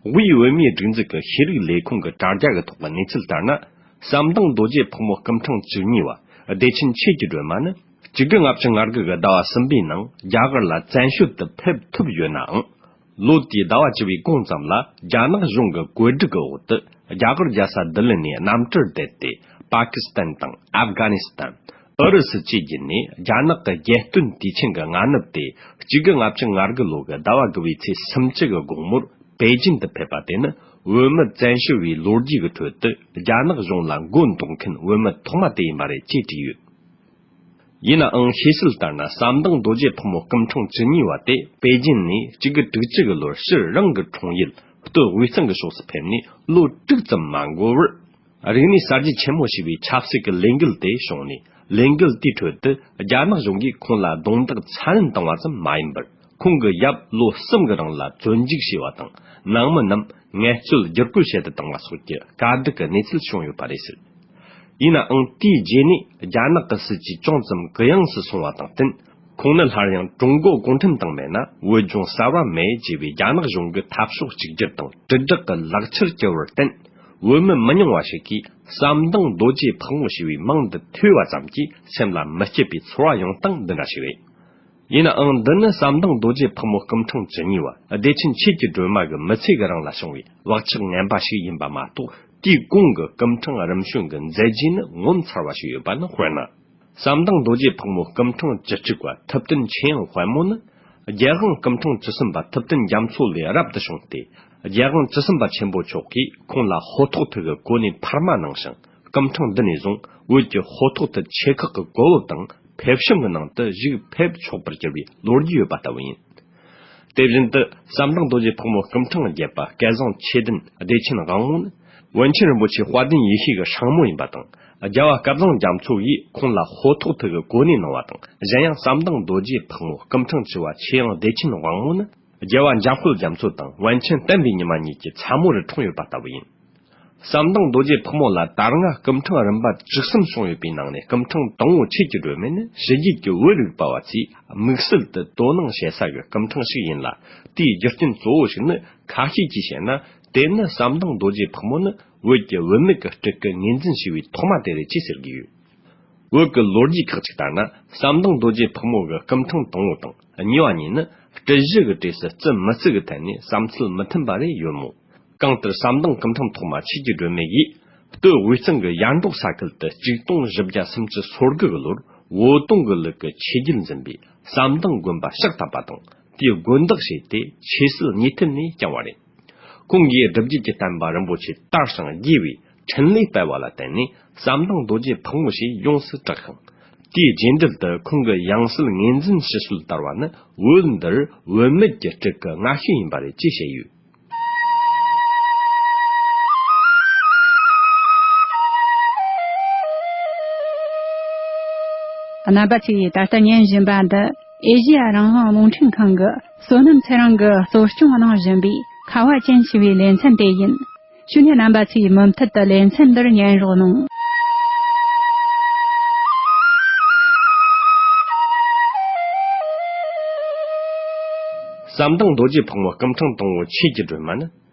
དབུས་བོད་མིའི་སྒྲིག་འཛུགས་ཀྱི་ཤེས་རིག་ལས་ཁུངས་ཀྱི་དྲ་རྒྱ་གི་ཐོག་གི་གནས་ཚུལ་ལྟར་ན། ཟམ་གདོང་རྡོ་རྗེ་ཕག་མོ་སྐུ་ཕྲེང་བཅུ་གཉིས་པ་བདེ་ཆེན་ཆོས་ཀྱི་སྒྲོན་མ་ནི། གཅིག་དགུ་ལྔ་བཅུ་ང་དགུ་གི་ཟླ་བ་གསུམ་པའི་ནང་རྒྱ་གར་ལ་བཙན་བྱོལ་དུ་ཕེབས་ཐུབ་ཡོད་ནའང་། ལོ་དེའི་ཟླ་བ་བཅུ་བའི་གོང་ཙམ་ལ། རྒྱ་ནག་གཞུང་གི་བཀོད་སྒྲིག་གི་འོག་ཏུ། རྒྱ་གར་རྒྱལ་ས་ལྡི་ལི་ནས་གནམ་གྲུར་བསྡད་དེ། པ་ཀི་སི་ཐན་དང་། ཨབ་གྷ་ནི་སི་ཐན། ཨུ་རུ་སུ་བཅས་བརྒྱུད་ནས། རྒྱ་ནག་གི་རྒྱལ་སྟོན་དུས་ཆེན་གྱི་སྔ་ནུབ་སྟེ། གཅིག་དགུ་ལྔ་བཅུ་ང་དགུ་ལོ་གི་ཟླ་བ་དགུ་བའི་ཚེས་སུམ་ཅུ་གི་དགོང་མོར་པེ་ཅིན་དུ་ཕེབས་པ་དེ་ནི། བོད་མི་བཙན་བྱོལ་བའི་ལོ་རྒྱུས་ཀྱི་ཁྲོད་དུ། རྒྱ་ནག་གཞུང་ལ་མགོ་འདོགས་མཁན་བོད་མི་ཐོག་མ་དེ་ཡིན་པ་རེད་ཅེས་བྲིས་ཡོད། ཡིན་ནའང་། ཤེས་གསལ་ལྟར་ན། ཟམ་གདོང་རྡོ་རྗེ་ཕག་མོ་སྐུ་ཕྲེང་བཅུ་གཉིས་པ་དེ། པེ་ཅིན་ནས་གཅིག་དགུ་དྲུག་ཅུ་གི་ལོར་ཕྱིར་རང་གི་འཁྲུངས་ཡུལ་སྟོད་དབུས་གཙང་གི་ཕྱོགས་སུ་ཕེབས་ནས་ལོ་དྲུག་ཙམ་མ་འགོར་བར། རིག་གནས་གསར་བརྗེ་ཆེན་མོ་ཞེས་པའི་ཆབ་སྲིད་ཀྱི་ལས་འགུལ་དེ་བྱུང་ནས། ལས་འགུལ་དེའི་ཁྲོད་དུ། རྒྱ་ནག་གཞུང་གིས་ཁོང་ལ་རྡུང་རྡེག་ཚ་ནན་བཏང་བ་ཙམ་མ་ཡིན་པར། ཁོང་གི་ཡབ་ལོ་གསུམ་གྱི་རིང་ལ་བཙོན་འཇུག་བྱས་པ་དང་། ནང་མི་རྣམས་ངལ་རྩོལ་བསྒྱུར་བཀོད་བྱེད་དུ་བཏང་བ་སོགས་ཀྱི་དཀའ་སྡུག་གི་གནས་ཚུལ་བྱུང་ཡོད་པ་རེད་ཟེར། ཡིན་ནའང་། དེའི་རྗེས་ནས་རྒྱ་ནག་གི་སྲིད་ཇུས་ཅུང་ཙམ་གུ་ཡངས་སུ་སོང་བ་དང་བསྟུན། ཁོང་ནི་སླར་ཡང་ཀྲུང་གོ་གུང་ཁྲན་ཏང་མེད་ན་བོད་ལྗོངས་གསར་བ་མེད་ཅེས་པའི་རྒྱ་ནག་གཞུང་གི་འཐབ་ཕྱོགས་གཅིག་གྱུར་དང་དྲིལ་བསྒྲགས་ཀྱི་ལག་ཆར་གྱུར་བར་བརྟེན། བོད་མི་མི་ཉུང་བ་ཞིག་གིས་ཟམ་གདོང་རྡོ་རྗེ་ཕག་མོ་ཞེས་པའི་མིང་འདི་ཐོས་པ་ཙམ་གྱིས་སེམས་ལ་མི་སྐྱིད་པའི་ཚོར་བ་ཡོང་སྟངས་འདི་འདྲ་ཞིག་རེད། ཡིན་ནའང་། འདི་ནི་ཟམ་གདོང་རྡོ་རྗེ་ཕག་མོ་སྐུ་ཕྲེང་བཅུ་གཉིས་པ་བདེ་ཆེན་ཆོས་ཀྱི་སྒྲོན་མ་གི་མི་ཚེ་གི་རིང་ལ་བྱུང་བའི་བག་ཆགས་ངན་པ་ཞིག་ཡིན་པ་མ་གཏོགས། དེའི་གོང་གི་སྐུ་ཕྲེང་རིམ་བྱོན་གྱི་མཛད་རྗེས་ནི་ངོ་མཚར་བ་ཞིག་ཡོད་པ་ནི། དཔེར་ན། ཟམ་གདོང་རྡོ་རྗེ་ཕག་མོ་སྐུ་ཕྲེང་བཅུ་དྲུག་པ་ཐུབ་བསྟན་ཆོས་དབྱིངས་དཔལ་མོ་ནི། རྒྱལ་དབང་སྐུ་ཕྲེང་བཅུ་གསུམ་པ་ཐུབ་བསྟན་རྒྱ་མཚོ་ལས་རབ་ཏུ་བྱུང་སྟེ། རྒྱལ་དབང་བཅུ་གསུམ་པ་ཆེན་པོ་མཆོག་གིས་ཁོང་ལ་ཧོ་ཐོག་ཐུ་གི་གོ་གནས་འཕར་མ་གནང་ཞིང་། སྐུ་ཕྲེང་འདི་ནས་བཟུང་བོད་ཀྱི་ཧོ་ཐོག་ཐུ་ཆེ་ཁག་གི་གོ་བབ་དང་ཕེབས་བྱུང་གི་ནང་དུ་བཞུགས་ཕེབས་ཆོག་པར་གྱུར་བའི་ལོ་རྒྱུས་ཡོད་པ་ལྟ་བུ་ཡིན། དེ་བཞིན་དུ། ཟམ་གདོང་རྡོ་རྗེ་ཕག་མོ་སྐུ་ཕྲེང་བརྒྱད་པ་སྐལ་བཟང་ཆོས་ལྡན་བདེ་ཆེན་དབང་མོ་ནི། པཎ་ཆེན་རིན་པོ་ཆེ་དཔལ་ལྡན་ཡེ་ཤེས་ཀྱི་སྲིང་མོ་ཡིན་པ་དང་། རྒྱལ་བ་སྐལ་བཟང་རྒྱ་མཚོ་ཡིས་ཁོང་ལ་ཧོ་ཐོག་ཐུ་གི་གོ་གནས་གནང་བ་དང་། གཞན་ཡང་། ཟམ་གདོང་རྡོ་རྗེ་ཕག་མོ་སྐུ་ཕྲེང་བཅུ་པ་ཆོས་དབྱིངས་བདེ་ཆེན་དབང་མོ་ནི། རྒྱལ་བ་འཇམ་དཔལ་རྒྱ་མཚོ་དང་པཎ་ཆེན་བསྟན་པའི་ཉི་མ་གཉིས་ཀྱི་ཚ་མོ་རུ་འཁྲུངས་ཡོད་པ་ལྟ་བུ་ཡིན། ཟམ་གདོང་རྡོ་རྗེ་ཕག་མོ་ལ་ད་སྔ་སྐུ་ཕྲེང་རིམ་པ་བཅུ་གསུམ་བྱུང་ཡོད་པའི་ནང་ནས། སྐུ་ཕྲེང་དང་པོ་ཆོས་ཀྱི་སྒྲོན་མེ་ནི་ཕྱི་རྒྱལ་གྱི་བོད་རིག་པ་བ་ཚོས་དམིགས་བསལ་དུ་དོ་སྣང་བྱེད་ས་གི་སྐུ་ཕྲེང་ཞིག་ཡིན་ལ། དེའི་རྒྱུ་རྐྱེན་གཙོ་བོ་ཞིག་ནི། ཁ་ཤས་ཀྱིས་བཤད་ན། དེ་ནི་ཟམ་གདོང་རྡོ་རྗེ་ཕག་མོ་ནི་བོད་ཀྱི་བུད་མེད་ཀྱི་སྤྲུལ་སྐུ་ངོས་འཛིན་བྱས་པའི་ཐོག་མ་དེ་རེད་ཅེས་ཟེར་གྱི་ཡོད། བོད་ཀྱི་ལོ་རྒྱུས་ཁག་ཅིག་ལྟར་ན། ཟམ་གདོང་རྡོ་རྗེ་ཕག་མོ་གི་སྐུ་ཕྲེང་དང་པོ་དང་གཉིས་པ་གཉིས་ནི། སྤྲུལ་བཞི་གི་གྲས་སུ་བརྩི་མི་བརྩི་གི་ཐད་ནས་བསམ་ཚུལ་མི་མཐུན་པ་རེ་ཡོད་མོད། གང་ལྟར། ཟམ་གདོང་སྐུ་ཕྲེང་ཐོག་མ་ཆོས་ཀྱི་སྒྲོན་མེ་ཡིས། སྟོད་དབུས་གཙང་གི་ཡར་འབྲོག་ས་ཁུལ་དུ་གཅིག་སྟོང་བཞི་བརྒྱ་སུམ་ཅུ་སོ་དགུ་གི་ལོར། བོད་དོན་གྱི་ལུགས་ཀྱི་ཆོས་བརྒྱུད་འཛིན་པའི་ཟམ་གདོང་དགོན་པ་ཕྱག་བཏབ་པ་དང་། དེའི་དགོན་བདག་བྱས་ཏེ་ཆོས་སྲིད་གཉིས་ཐད་ནས་བསྐྱངས་པ་རེད། ཁོང་གིས་སྒྲུབ་བརྒྱུད་ཀྱི་བསྟན་པ་རིན་པོ་ཆེ་དར་ཞིང་རྒྱས་པའི་འཕྲིན་ལས་སྤེལ་བ་ལ་བརྟེན་ནས། ཟམ་གདོང་རྡོ་རྗེ་ཕག་མོ་ཞེས་ཡོངས་སུ་གྲགས་ཤིང་། དེའི་རྗེས་འབྲེལ་དུ་ཁོང་གི་ཡང་སྲིད་ངོས་འཛིན་ཞུ་སྲོལ་དར་བ་ནི། བོད་འདིར་བུད་མེད་ཀྱི་སྤྲུལ་སྐུ་སྔ་ཤོས་ཡིན་པ་རེད་ཅེས་བཤད་ཡོད། རྣམ་པ་ཚོས་ད་ལྟ་ཉན་བཞིན་པ་འདི། ཨེ་ཤེ་ཡ་རང་དབང་རླུང་འཕྲིན་ཁང་གི་བསོད་ནམས་ཚེ་རིང་གིས་གཙོ་སྐྱོང་གནང་བཞིན་པའི་ཁ་བ་ཅན་ཞེས་པའི་ལེ་ཚན་དེ་ཡིན། ཞུ་ནས་རྣམ་པ་ཚོས་མུ་མཐུད་དུ་ལེ་ཚན་འདིར་ཉན་རོགས་གནང་། ཟམ་གདོང་རྡོ་རྗེ་ཕག་མོ་སྐུ་ཕྲེང་དང་པོ་ཆོས་ཀྱི་སྒྲོན་མ་ནི།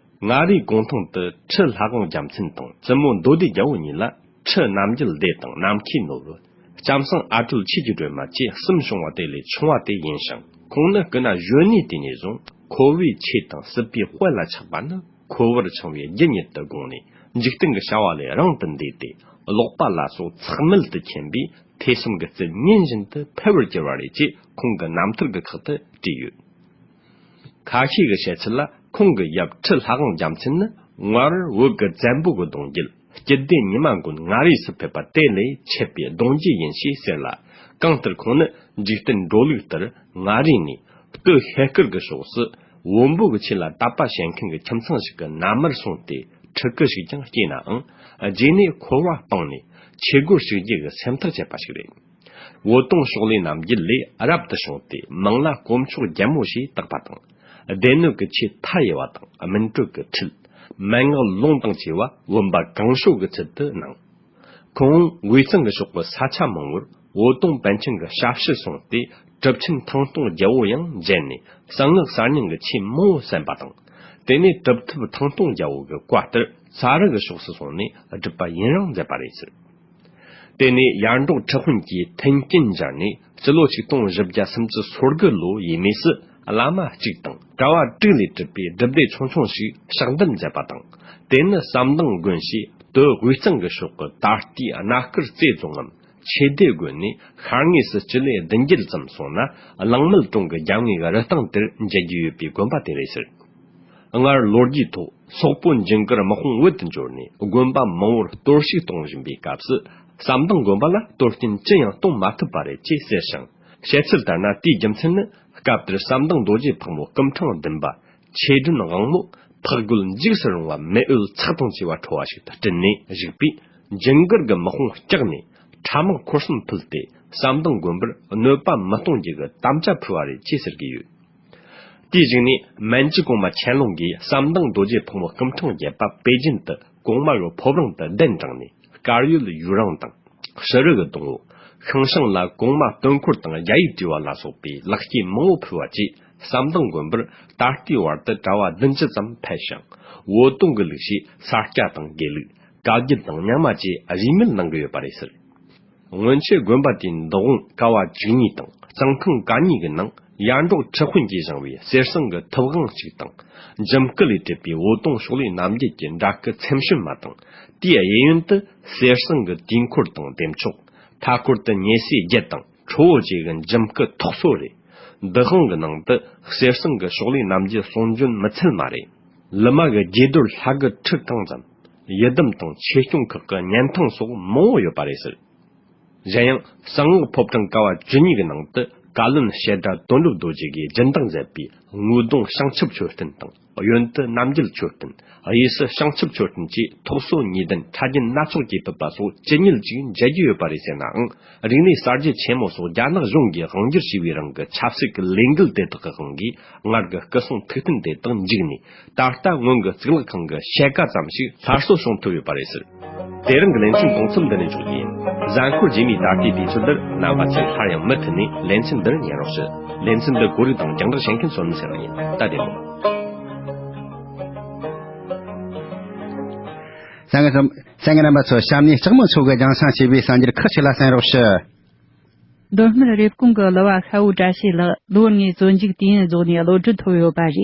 མངའ་རིས་གུང་ཐང་དུ་ཁྲི་ལྷ་དབང་རྒྱལ་མཚན་དང་བཙུན་མོ་མདོ་སྡེ་རྒྱལ་པོ་གཉིས་ལ། ཁྲི་རྣམ་རྒྱལ་སྡེ་དང་ནམ་མཁའི་ནོར་བུ། ལྕམ་སྲིང་ཨ་སྤྲུལ་ཆོས་ཀྱི་སྒྲོན་མ་བཅས་གསུམ་བྱུང་བ་དེ་ལས་ཆུང་བ་དེ་ཡིན་ཞིང་། ཁོང་ནི་སྐུ་ན་གཞོན་ནུའི་དུས་ནས་བཟུང་། ཁོ་བོའི་ཆོས་དང་སྲིད་པའི་དཔལ་ལ་ཆགས་པ་ནི། ཁོ་བོར་འཆིང་བའི་རྒྱུ་ཉིད་དུ་དགོངས་ནས། འཇིག་རྟེན་གྱི་བྱ་བ་ལས་རིང་དུ་འདས་ཏེ། ཀློག་པ་ལ་སོགས་ཚེགས་མེད་དུ་མཁྱེན་པས། ཐོས་བསམ་གྱི་རྩལ་ཉིན་བཞིན་དུ་འཕེལ་བར་གྱུར་བ་རེད་ཅེས་ཁོང་གི་རྣམ་ཐར་གྱི་ཁག་ཏུ་བྲིས་ཡོད། ཁ་ཤས་ཀྱི་བཤད་ཚུལ་ལ། ཁོང་གི་ཡབ་ཁྲི་ལྷ་དབང་རྒྱལ་མཚན་ནི་སྔར་བོད་ཀྱི་བཙན་པོ་གི་གདུང་རྒྱུད་སྐྱིད་ལྡེ་ཉི་མ་མགོན་མངའ་རིས་སུ་ཕེབས་པ་དེ་ལས་མཆེད་པའི་གདུང་རྒྱུད་ཡིན་ཞེས་ཟེར་ལ། གང་ལྟར་ཁོང་ནི་འཇིག་རྟེན་འགྲོ་ལུགས་ལྟར་མངའ་རིས་ནས་སྟོད་ཤེལ་དཀར་གྱི་ཕྱོགས་སུ་བོན་པོ་གི་ཆོས་ལ་དད་པ་བྱེད་མཁན་གྱི་ཁྱིམ་ཚང་ཞིག་གི་མནའ་མར་སོང་སྟེ། ཕྲུ་གུ་ཞིག་ཀྱང་སྐྱེས་ནའང་། རྗེས་ནས་འཁོར་བ་སྤངས་ནས་ཆོས་སྒོར་ཞུགས་རྒྱུ་གི་སེམས་ཐག་བཅད་པ་ཞིག་རེད། བོད་དུང་ཕྱོགས་ལས་རྣམ་རྒྱལ་ལས་རབ་ཏུ་བྱུང་སྟེ། མིང་ལ་དཀོན་མཆོག་རྒྱལ་མོ་ཞེས་བཏགས་པ་དང་། སྡེ་སྣོད་ཀྱི་ཆེས་མཐའ་ཡས་པ་དང་སྨིན་གྲོལ་གྱི་ཁྲིད། མན་ངག་ལུང་དང་བཅས་པ་བུམ་པ་གང་བྱོ་གི་ཚུལ་དུ་གནང་། ཁོང་དབུས་གཙང་གི་ཕྱོགས་ཀྱི་ས་ཆ་མང་པོར་འོད་སྟོང་པཎ་ཆེན་གྱི་ཞབས་ཕྱི་སོང་སྟེ། གྲུབ་ཆེན་ཐང་སྟོང་རྒྱལ་པོ་ཡང་མཇལ་ནས་གསང་སྔགས་གསར་རྙིང་གི་ཆོས་མང་པོ་གསན་པ་དང་། དེ་ནས་གྲུབ་ཐོབ་ཐང་སྟོང་རྒྱལ་པོ་གི་བཀའ་ལྟར་ཚ་རུ་གི་ཕྱོགས་སུ་སོང་ནས་སྒྲུབ་པ་ཡུན་རིང་མཛད་པ་རེད་ཟེར། དེ་ནས་ཡར་འབྲོག་ཁྲི་དཔོན་གྱིས་མཐུན་རྐྱེན་སྦྱར་ནས་སྤྱི་ལོ་ཆིག་སྟོང་བཞི་བརྒྱ་སུམ་ཅུ་སོ་དགུ་ལོ་ཡས་མས་སུ་བླ་མ་གཅིག་དང་གྲྭ་བ་དྲུག་ལས་གྲུབ་པའི་སྒྲུབ་སྡེ་ཆུང་ཆུང་ཞིག་ཕྱག་འདེབས་མཛད་པ་དང་། དེ་ནི་ཟམ་གདོང་དགོན་ཞེས་སྟོད་དབུས་གཙང་གི་ཕྱོགས་ཀྱི་ད་ལྟའི་སྣ་དཀར་རྩེ་རྫོང་ངམ་ཆོས་སྡེ་དགོན་ནས་ཤར་ངོས་སུ་སྤྱི་ལེ་བདུན་བརྒྱད་ཙམ་སོང་ན། གླང་མེད་གྲོང་གི་རྒྱབ་ངོས་ཀྱི་རི་སྟེང་དེར་མཇལ་རྒྱུ་ཡོད་པའི་དགོན་པ་དེ་རེད་ཟེར། སྔར་ལོ་རྒྱུས་ཐོག་སོག་པོ་ཇིང་གར་དམག་དཔུང་བོད་དུ་འབྱོར་ནས་དགོན་པ་མང་པོར་གཏོར་བཤིག་གཏོང་བཞིན་པའི་སྐབས་སུ། ཟམ་གདོང་དགོན་པ་ལ་གཏོར་སྐྱོན་ཅི་ཡང་གཏོང་མ་ཐུབ་པ་རེད་ཅེས་གསལ་ཞིང་། བཤད་ཚུལ་ལྟར་ན། དེའི་རྒྱུ་མཚན་ནི་སྐབས་དེར་ཟམ་གདོང་རྡོ་རྗེ་ཕག་མོ་སྐུ་འཕྲེང་བདུན་པ་ཆོས་སྒྲོན་དབང་མོ་ཕག་རྒོད་འཇིགས་སུ་རུང་བ་མེ་འོད་ཚག་དང་བཅས་པ་འཕྲོ་བ་ཞིག་ཏུ་སྤྲུལ་ནས་བཞུགས་པས། ཇིང་གར་གྱི་དམག་དཔུང་བཀྱགས་ནས་ཁྲ་དམག་འཁོར་གསུམ་ཕུད་དེ་ཟམ་གདོང་དགོན་པར་གནོད་པ་མི་གཏོང་རྒྱུ་གི་དམ་བཅའ་ཕུལ་བ་རེད་ཅེས་ཟེར་གྱི་ཡོད། དེའི་གཞུག་ནས་མན་ཇུ་གོང་མ་ཆན་ལུང་གིས་ཟམ་གདོང་རྡོ་རྗེ་ཕག་མོ་སྐུ་འཕྲེང་བརྒྱད་པ་པེ་ཅིན་དུ་གོང་མ་གི་ཕོ་བྲང་དུ་གདན་དྲངས་ནས། དཀར་ཡོལ་ཡུ་རང་དང་། ཕྱི་རུ་གི་སྡོང་བོ། ཤིང་བྱང་ལ་གོང་མ་སྟོན་འཁོར་དང་རྒྱ་ཡིག་བྲིས་པ་ལ་སོགས་པའི་ལེགས་སྐྱེས་མང་པོ་ཕུལ་བ་བཅས་ཟམ་གདོང་དགོན་པར་ད་ལྟའི་བར་དུ་གྲྭ་བ་བདུན་ཅུ་ཙམ་ཕེབས་ཤིང་། བོད་དོན་གྱི་ལུགས་ཞེས་ས་སྐྱ་དང་དགེ་ལུགས། བཀའ་བརྒྱུད་དང་རྙིང་མ་བཅས་རིས་མེད་གནང་གི་ཡོད་པ་རེད་ཟེར། སྔོན་ཆད་དགོན་པ་དེའི་འདུ་ཁང་ཀ་བ་བཅུ་གཉིས་དང་གཙང་ཁང་ཀ་གཉིས་ཀྱི་ནང་ཡར་འབྲོག་ཁྲི་དཔོན་གྱིས་བཞེངས་པའི་གསེར་ཟངས་ཀྱི་ཐུབ་དབང་གཅིག་དང་། འཇིམ་སྐུ་ལས་གྲུབ་པའི་བོད་དོན་ཕྱོགས་ལས་རྣམ་རྒྱལ་གྱི་འདྲ་སྐུ་ཚེམས་གཤོན་མ་དང་། དེའི་གཡས་གཡོན་དུ་གསེར་ཟངས་ཀྱི་དུས་འཁོར་དང་བདེ་མཆོག། མཐའ་སྐོར་དུ་ཉེ་སྲས་བརྒྱད་དང་ཁྲོ་བོ་བཅས་ཀྱི་འཇིམ་སྐུ་ཐོག་སོ་རེ། འདུ་ཁང་གི་ནང་དུ་གསེར་ཟངས་ཀྱི་ཕྱོགས་ལས་རྣམ་རྒྱལ་གསུང་རྒྱུན་མི་ཚད་མ་རེད། ལི་མ་གི་རྗེས་ཟློས་ལྷ་སྐུ་ཁྲི་གང་ཙམ། ཡི་དམ་དང་ཆོས་སྐྱོང་ཁག་གི་བརྙན་ཐུང་སོགས་མང་པོ་ཡོད་པ་རེད་ཟེར། གཞན་ཡང་གསང་སྔགས་ཕོ་བྲང་ཀ་བ་བཅུ་གཉིས་ཀྱི་ནང་དུ་བཀའ་བློན་བཤད་སྒྲ་དོན་གྲུབ་རྡོ་རྗེ་གིས་སྦྱིན་བདག་མཛད་པའི་དངུལ་གདུང་བྱང་ཆུབ་མཆོད་རྟེན་དང་། གཡོན་དུ་རྣམ་རྒྱལ་མཆོད་རྟེན། གཡས་སུ་བྱང་ཆུབ་མཆོད་རྟེན་བཅས་ཐོག་སོ་ཉིས་ལྡན་ཕྲ་རྒྱན་སྣ་ཚོགས་ཀྱིས་ཕུབ་པ་སོགས་ཇི་སྙེད་ཅིག་མཇལ་རྒྱུ་ཡོད་པ་རེད་ཟེར་ནའང་། རིག་གནས་གསར་བརྗེ་ཆེན་མོ་སོགས་རྒྱ་ནག་གཞུང་གིས་དབང་བསྒྱུར་བྱས་པའི་རིང་གི་ཆབ་སྲིད་ཀྱི་ལས་འགུལ་དེ་དག་གི་དབང་གིས། སྔར་གྱི་སྐུ་གསུང་ཐུགས་རྟེན་དེ་དག་འཇིག་ནས། ད་ལྟ་སྔོན་གྱི་གཙུག་ལག་ཁང་གི་ཕྱེད་ཀ་ཙམ་ཞིག་སླར་གསོ་བྱུང་ཐུབ་ཡོད་པ་རེད་ཟེར། དེ་རིང་གི་ལེ་ཚན་གདུང་འཚོབ་འདི་ནས་འཇོག་རྒྱུ་ཡིན། གཟའ་འཁོར་རྗེས་མའི་ད་ལྟའི་དུས་ཚོད་འདིར་རྣམ་པ་ཚོས་སླར་ཡང་མུ་མཐུད་ནས་ལེ་ཚན་འདིར་ཉན་རོགས་ཞུ། ལེ་ཚན་འདི་གོ་རིག་དང་རྒྱང་བསྒྲགས་བྱེད་མཁན་བསོད་ནམས་ཚེ་རིང་ཡིན། ད་བདེ་མོ། ས་ངན་ས་ངན་རྣམ་པ་ཚོ། གཤམ་ནས་ལྕགས་མོ་མཚོ་གི་རྒྱང་སྲིང་བྱས་པའི་གསར་འགྱུར་ཁག་ཅིག་ལ་གསན་རོགས་ཞུ། མདོ་སྨད་རེབ་གོང་གི་གླུ་བ་ཤ་བོ་བཀྲ་ཤིས་ལགས་ལོ་ལྔའི་བཙོན་འཇུག་དུས་ཡུན་རྫོགས་ནས་གློད་གྲོལ་ཐོབ་ཡོད་པ་རེད།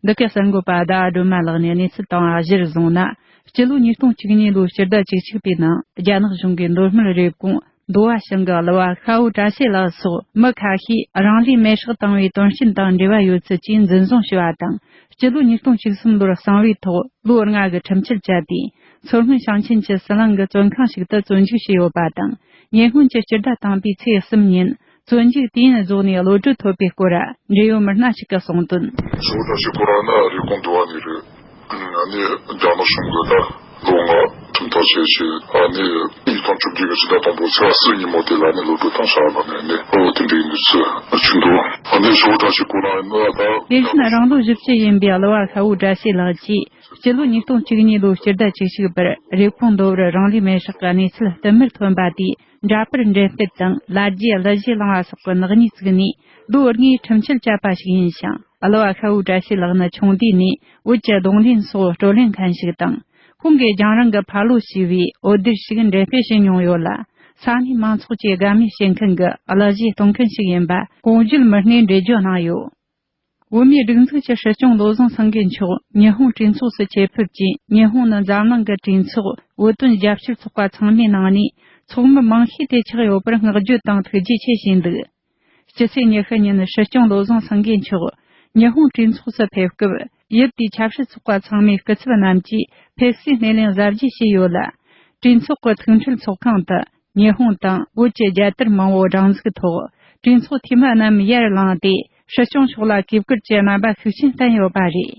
འདི་གའི་གསར་འགོད་པ་ཟླ་བ་སྒྲོལ་མ་ལགས་ནས་གནས་ཚུལ་བཏང་བ་གཞིར་བཟུང་ན། སྤྱི་ལོ་ཉིས་སྟོང་བཅུ་གཉིས་ལོའི་སྤྱི་ཟླ་བཅུ་གཅིག་པའི་ནང་རྒྱ་ནག་གཞུང་གིས་མདོ་སྨད་རེབ་གོང་མདོ་བ་ཞིང་གི་གླུ་བ་ཤ་བོ་བཀྲ་ཤིས་ལགས་སོགས་མི་ཁ་ཤས་རང་ལུས་མེར་སྲེག་བཏང་བའི་དོན་རྐྱེན་དང་འབྲེལ་བ་ཡོད་ཚུལ་གྱིས་འཛིན་བཟུང་བྱས་པ་དང་། སྤྱི་ལོ་ཉིས་སྟོང་བཅུ་གསུམ་ལོར་གསང་བའི་ཐོག་ལོ་ལྔ་གི་ཁྲིམས་ཆད་བཅད་དེ། མཚོ་སྔོན་ཞིང་ཆེན་གྱི་ཟི་ལིང་གི་བཙོན་ཁང་ཞིག་ཏུ་བཙོན་འཇུག་བྱས་ཡོད་པ་དང་། ཉེ་སྔོན་གྱི་སྤྱི་ཟླ་དང་པའི་ཚེས་གསུམ་ཉིན་བཙོན་འཇུག་དུས་ཡུན་རྫོགས་ནས་གློད་གྲོལ་ཐོབ་པའི་སྐོར། འབྲེལ་ཡོད་མི་སྣ་ཞིག་གིས་གསུངས་དོན། ཞོགས་ཀ་ཞིག་ཁོ་རང་ནི་རེབ་གོང་འདུལ་བ་ནས་རེད། ཨ་ནི་རྒྱ་ནག་གཞུང་གིས་ད་ལོ་ལྔ་ཁྲིམས་ཐག་བཅད་བྱས། ཨ་ནི་ཉིས་སྟོང་བཅོ་བརྒྱད་ཀྱི་ཕྱི་ཟླ་དང་པོ་ཚེས་པ་གསུམ་ཉིན་མོ་དེ་ལ་ནི་གློད་གྲོལ་བཏང་བཞག་པ་ནི་ནི་ཨོ་དེ་འདྲའི་གནས་ཚུལ་བྱུང་འདུག་ཨ་ནི་ཞོགས་ཀ་ཞིག་ཁོ་རང་ནི་ད། དེ་བཞིན་རང་ལོ་བཞི་བཅུ་ཡིན་པའི་གླུ་བ་ཤ་བོ་བཀྲ་ཤིས་ལགས་ཀྱིས། སྤྱི་ལོ་ཉིས་སྟོང་བཅུ་གཉིས་ལོའི་སྤྱི་ཟླ་བཅུ་གཅིག་པར་རེབ་གོང་མདོ་བར་རང་ལུས་མེར་སྲེག་གི་གནས་ཚུལ་བསྟུད་མར་ཐོན་པ་དེས། འདྲ་པར་འགྲེམས་སྤེལ་དང་ལ་རྒྱའི་གླུ་གཞས་བླངས་པ་སོགས་ཀྱི་ནག་ཉེས་བཙུགས་ནས་ལོ་ལྔའི་ཁྲིམས་ཆད་བཅད་པ་ཞིག་ཡིན་ཞིང་། གླུ་བ་ཤ་བོ་བཀྲ་ཤིས་ལགས་ནི་ཆུང་དུས་ནས་བོད་ཀྱི་རྡུང་ལེན་སོགས་སྤྲོ་ལེན་མཁན་ཞིག་དང་། ཁོང་གིས་རྒྱང་རིང་གི་ཕར་ལོག་ཞེས་པའི་འོད་སྡེར་ཞིག་འགྲེམས་སྤེལ་བྱེད་མྱོང་ཡོད་ལ། ས་གནས་མང་ཚོགས་ཀྱིས་དགའ་མོས་བྱེད་མཁན་གྱི་གླུ་གཞས་གཏོང་མཁན་ཞིག་ཡིན་པ་གོང་བརྗོད་མི་སྣས་འགྲེལ་བརྗོད་གནང་ཡོད། བོད་མིའི་སྒྲིག་འཛུགས་ཀྱི་སྲིད་སྐྱོང་བློ་བཟང་སེང་གེ་མཆོག་ཉི་ཧོང་གྲོས་ཚོགས་སུ་ཆེད་ཕེབས་ཀྱིས། ཉི་ཧོང་ནི་འཛམ་གླིང་གི་གྲོས་ཚོགས་བོད་དོན་རྒྱབ་སྐྱོར་ཚོགས་པ་ཚང་མའི་ནང་ནས་ཚོགས་མི་མང་ཤོས་དེ་ཆགས་ཡོད་པར་བསྔགས་བརྗོད་དང་ཐུགས་རྗེ་ཆེ་ཞུས་འདུག་སྤྱི་ཚེས་ཉི་ཤུ་ཉིན་སྲིད་སྐྱོང་བློ་བཟང་སེང་གེ་མཆོག་ཉི་ཧོང་གྲོས་ཚོགས་སུ་ཕེབས་སྐབས། ཡུལ་དེའི་ཆབ་སྲིད་ཚོགས་པ་ཚང་མའི་སྐུ་ཚབ་རྣམས་ཀྱིས་ཕེབས་བསུའི་སྣེ་ལེན་གཟབ་རྒྱས་བྱས་ཡོད་ལ། གྲོས་ཚོགས་ཀྱི་ཐུགས་འཕྲད་ཚོགས་ཁང་དུ། ཉི་ཧོང་དང་བོད་ཀྱི་རྒྱལ་དར་མང་པོ་སྒྲེང་འཛུགས་ཐོག་གྲོས་ཚོགས་འཐུས་མི་རྣམས་ཡར་ལངས་ཏེ། སྲིད་སྐྱོང་མཆོག་ལ་གུས་བཀུར་གྱི་རྣམ་པ་ཤུགས་ཆེན་བསྟན་ཡོད་པ་རེད།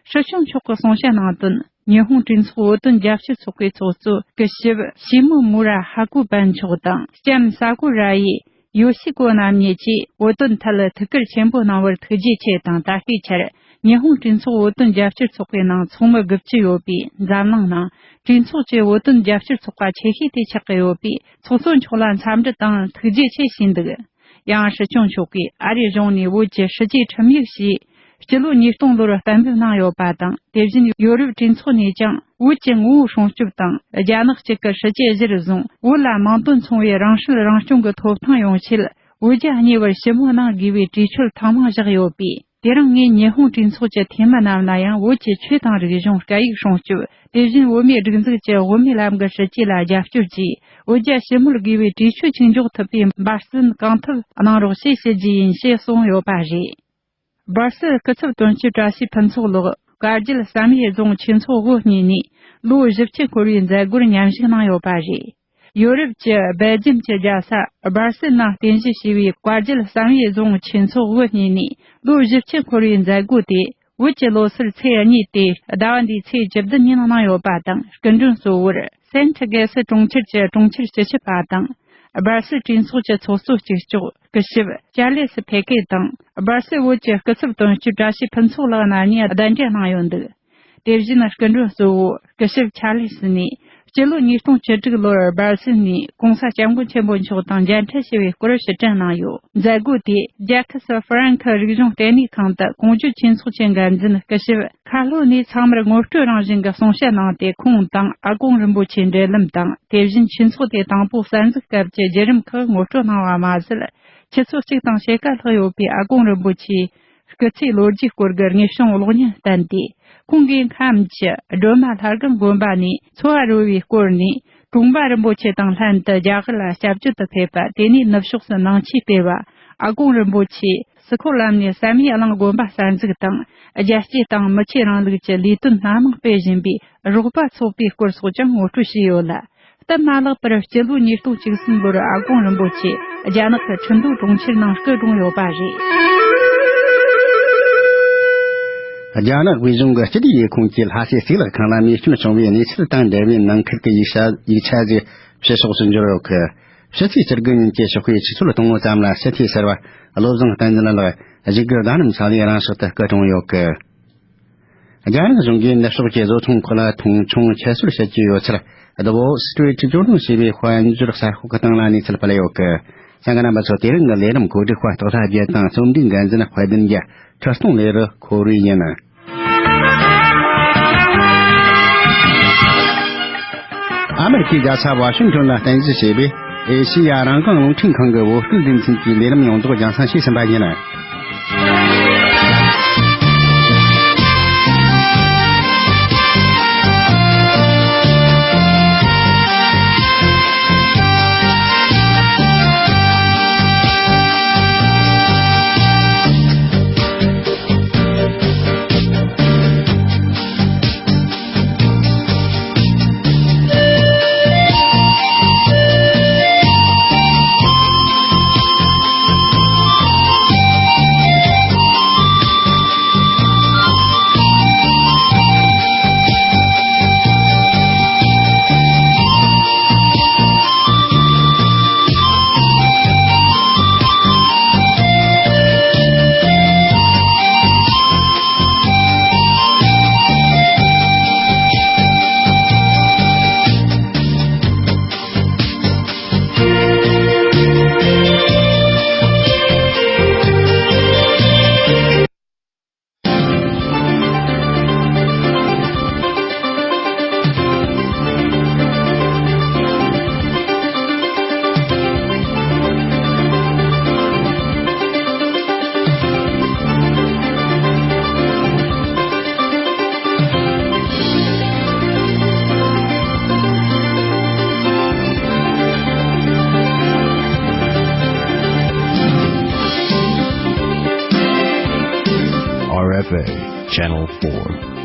སྲིད་སྐྱོང་མཆོག་གི་གསུང་བཤད་གནང་དོན། ཉི་ཧོང་གྲོས་ཚོགས་བོད་དོན་རྒྱབ་སྐྱོར་ཚོགས་པའི་ཚོགས་གཙོ་སྐུ་ཞབས་ཤི་མོ་མུ་ར་ཧ་ཀུ་པན་མཆོག་དང་། ལྕམ་ས་ཀུ་ར་ཡི་ཡོ་ཤི་ཀོ་རྣམ་གཉིས་ཀྱིས་བོད་དོན་ཐད་ཐུགས་ཁུར་ཆེན་པོ་གནང་བར་ཐུགས་རྗེ་ཆེ་དང་། ད་ལྟའི་ཆར་ ཉི་ཧོང་གྲོས་ཚོགས་བོད་དོན་རྒྱབ་སྐྱོར་ཚོགས་པའི་ནང་ཚོགས་མི་དགུ་བཅུ་ཡོད་པའི་འཛམ་གླིང་ནང་གྲོས་ཚོགས་ཀྱི་བོད་དོན་རྒྱབ་སྐྱོར་ཚོགས་པ་ཆེ་ཤོས་དེ་ཆགས་ཀྱི་ཡོད་པས། ཚོགས་གཙོ་མཆོག་ལ་འཚམས་འདྲི་དང་ཐུགས་རྗེ་ཆེ་ཞུས་འདུག། ཡང་སྲིད་སྐྱོང་མཆོག་གིས་ཨ་རིའི་གཞུང་ནས་བོད་ཀྱི་སྲིད་ཇུས་ཁྲིམས་ཡིག་ཞེས་སྤྱི་ལོ་ཉིས་སྟོང་ལོར་གཏན་འབེབས་གནང་ཡོད་པ་དང་། དེ་བཞིན་ཡོ་རོབ་གྲོས་ཚོགས་ནས་ཀྱང་བོད་ཀྱི་ངོ་བོ་སྲུང་སྐྱོབ་དང་རྒྱ་ནག་གཅིག་གི་སྲིད་ཇུས་གཞིར་བཟུང་བོད་ལ་མིང་དོན་མཚུངས་པའི་རང་སྲིད་རང་སྐྱོང་གི་ཐོབ་ཐང་ཡོང་ཆེད་བོད་རྒྱ་གཉིས་བར་ཞི་མོལ་གནང་དགོས་པའི་གྲོས་ཆོད་ཐེངས་མང་བཞག་ཡོད་པས། དེ་རིང་ངས་ཉི་ཧོང་གྲོས་ཚོགས་ཀྱི་འཐུས་མི་རྣམས་ལ་ཡང་བོད་ཀྱི་ཆོས་དང་རིག་གཞུང་སྐད་ཡིག་སྲུང་སྐྱོབ། དེ་བཞིན་བོད་མིའི་སྒྲིག་འཛུགས་ཀྱི་དབུ་མའི་ལམ་གྱི་སྲིད་ཇུས་ལ་རྒྱབ་སྐྱོར་གྱིས་བོད་རྒྱ་ཞི་མོལ་དགོས་པའི་གྲོས་ཆོད་ཅིག་འཇོག་ཐུབ་པའི་འབད་བརྩོན་གང་ཐུབ་གནང་རོགས་ཞེས་ཞུ་རྒྱུ་ཡིན་ཞེས་གསུངས་ཡོད་པ་རེད། སྦར་སིལ་སྐུ་ཚབ་དོན་གཅོད་བཀྲ་ཤིས་ཕུན་ཚོགས་ལགས་བཀའ་རྒྱུད་བསམ་ཡས་རྫོང་ཆོས་ཚོགས་དབུ་བརྙེས་ནས་ལོ་བཞི་བཅུ་འཁོར་བའི་མཛད་སྒོར་མཉམ་ཞུགས་གནང་ཡོད་པ་རེད། ཡོ་རོབ་ཀྱི་སྦེལ་ཇམ་གྱི་རྒྱལ་ས་སྦར་སིལ་ནང་རྟེན་གཞི་བྱས་པའི་བཀའ་རྒྱུད་བསམ་ཡས་རྫོང་ཆོས་ཚོགས་དབུ་བརྙེས་ནས་ལོ་བཞི་བཅུ་འཁོར་བའི་མཛད་སྒོ་དེ་བོད་ཀྱི་ལོ་སར་ཚེས་གཉིས་ཏེ་ཟླ་བ་འདིའི་ཚེས་བཅུ་བདུན་ཉིན་གནང་ཡོད་པ་དང་། སྐུ་མགྲོན་གཙོ་བོར་སེན་ཊི་གེ་སི་གྲོང་ཁྱེར་གྱི་གྲོང་ཁྱེར་སྤྱི་ཁྱབ་པ་དང་། སྦར་སིལ་གྲོས་ཚོགས་ཀྱི་ཚོགས་གཙོ་གཅིག་ལྕོགས་སྐུ་ཞབས་ཅར་ལེ་སི་ཕེ་ཀེ་དང་། སྦར་སིལ་བོད་ཀྱི་སྐུ་ཚབ་དོན་གཅོད་བཀྲ་ཤིས་ཕུན་ཚོགས་ལགས་རྣམ་གཉིས་གདན་འདྲེན་གནང་ཡོད་འདུག། དེ་བཞིན་སྐུ་མགྲོན་གཙོ་བོ་སྐུ་ཞབས་ཆར་ལི་སི་ནས་སྤྱི་ལོ་ཉིས་སྟོང་བཅུ་དྲུག་ལོར་སྦར་སིལ་ནས་༸གོང་ས་༸སྐྱབས་མགོན་ཆེན་པོ་མཆོག་དང་མཇལ་འཕྲད་བྱས་པའི་སྐོར་ཕྱིར་དྲན་གནང་ཡོད། མཛད་སྒོ་དེ་རྒྱ་ཁི་སི་ཧྥ་རན་ཁི་རིག་གཞུང་ལྟེ་གནས་ཁང་དུ་གོང་བརྗོད་ཆོས་ཚོགས་ཀྱི་འགན་འཛིན་སྐུ་ཞབས་ཁ་ལྷོ་ནས་ཚང་མར་ངོ་སྤྲོད་རང་བཞིན་གྱི་གསུང་བཤད་གནང་སྟེ། ཁོང་དང་ཨ་དཀོན་རིན་པོ་ཆེའི་འབྲེལ་ལམ་དང་། དེ་བཞིན་ཆོས་ཚོགས་དེ་དང་པོ་གསར་འཛུགས་སྐབས་ཀྱི་བརྒྱུད་རིམ་ཁག་ངོ་སྤྲོད་གནང་བ་མ་ཟད། ཆུ་ཚོད་གཅིག་དང་ཕྱེད་ཀ་ལྷག་ཡོད་པའི་ཨ་དཀོན་རིན་པོ་ཆེའི་སྐུ་ཚེའི་ལོ་རྒྱུས་སྐོར་གྱི་དངོས་བྱུང་གློག་བརྙན་བསྟན་ཏེ། ཁོང་གིས་ཁམས་ཀྱི་སྒྲོལ་མ་ལྷ་སྒང་དགོན་པ་ནས་འཚོ་བ་རོལ་བའི་སྐོར་ནས། གྲོང་པ་རིན་པོ་ཆེ་དང་ལྷན་དུ་རྒྱ་གར་ལ་སྐྱབས་བཅོལ་དུ་ཕེབས་པ། དེ་ནས་ནུབ་ཕྱོགས་སུ་ནང་ཆོས་སྤེལ་བ། ཨ་དཀོན་རིན་པོ་ཆེ་སི་ཁོ་ལམ་ནས་བསམ་ཡས་གླིང་དགོན་པ་གསར་འཛུགས་དང་། རྒྱལ་གཅེས་དང་མི་ཆོས་རིང་ལུགས་ཀྱི་ལས་དོན་སྣ་མང་སྤེལ་བཞིན་པའི་རོགས་པ་ཚོགས་པའི་སྐོར་སོགས་ཀྱང་ངོ་སྤྲོད་བྱས་ཡོད་ལ། སྟབས་མ་ལེགས་པར་སྤྱི་ལོ་ཉིས་སྟོང་བཅུ་གསུམ་ལོར་ཨ་དཀོན་རིན་པོ་ཆེ་རྒྱ་ནག་གི་ཁྲིན་ཏུའུ་གྲོང་ཁྱེར་ནང་སྐུ་གྲོངས་ཡོད་པ་རེད། རྒྱ་ནག་དབུས་གཞུང་གི་སྤྱི་བདེ་ལས་ཁུངས་ཀྱིས་ལྷ་སའི་གཙུག་ལག་ཁང་ལ་རྨས་སྐྱོན་བྱུང་བའི་གནས་ཚུལ་དང་འབྲེལ་བའི་ནང་ཁུལ་གྱི་ཡིག་ཆ་ཡིག་ཆ་ཞིག་ཕྱི་ཕྱོགས་སུ་འབྱོར་ཡོད་ཀི། ཕྱི་ཚེས་བཅུ་དགུ་ཉིན་གྱི་ཞོགས་ཀའི་ཆུ་ཚོད་དང་པོ་ཙམ་ལ་སི་ཐི་ཟེར་བ་བློ་བཟང་བསྟན་འཛིན་ལགས་བཞུགས་སྒར་རྡ་རམ་ས་ལའི་རང་སྲོག་ཏུ་སྐུ་གྲོངས་ཡོད་ཀི། རྒྱ་ནག་གཞུང་གིས་ནུབ་ཕྱོགས་ཀྱི་བཟོ་ཚོང་ཁུལ་ལ་མཐོང་ཆུང་ཁྱད་གསོད་བྱེད་ཀྱི་ཡོད་ཚུལ། The Wall Street Journal ཞེས་པའི་དཔལ་འབྱོར་གསར་ཤོག་གི་སྟེང་ལ་གནས་ཚུལ་སྤེལ་ཡོད་ཀི། གསན་མཁན་རྣམ་པ་ཚོ། དེ་རིང་གི་ལས་རིམ་གོ་སྒྲིག་པ་སྟག་ལྷ་རྒྱལ་དང་རྩོམ་སྒྲིག་འགན་འཛིན་དཔལ་ལྡན་རྒྱལ། ཁྲི་སྟོང་ལས་རུ་ཁོ་རེ་ཡིན། ཨ་མེ་རི་ཁའི་རྒྱལ་ས་ཝ་ཤིང་ཊོན་ལ་རྟེན་གཞི་བྱས་པའི་ཨེ་ཤེ་ཡ་རང་དབང་རླུང་འཕྲིན་ཁང་གི་བོད་སྐད་སྡེ་ཚན་གྱི་ལས་རིམ་ཡོངས་རྫོགས་རྒྱང་སྲིང་བྱས་ཟིན་པ་ཡིན། R F A, Channel four.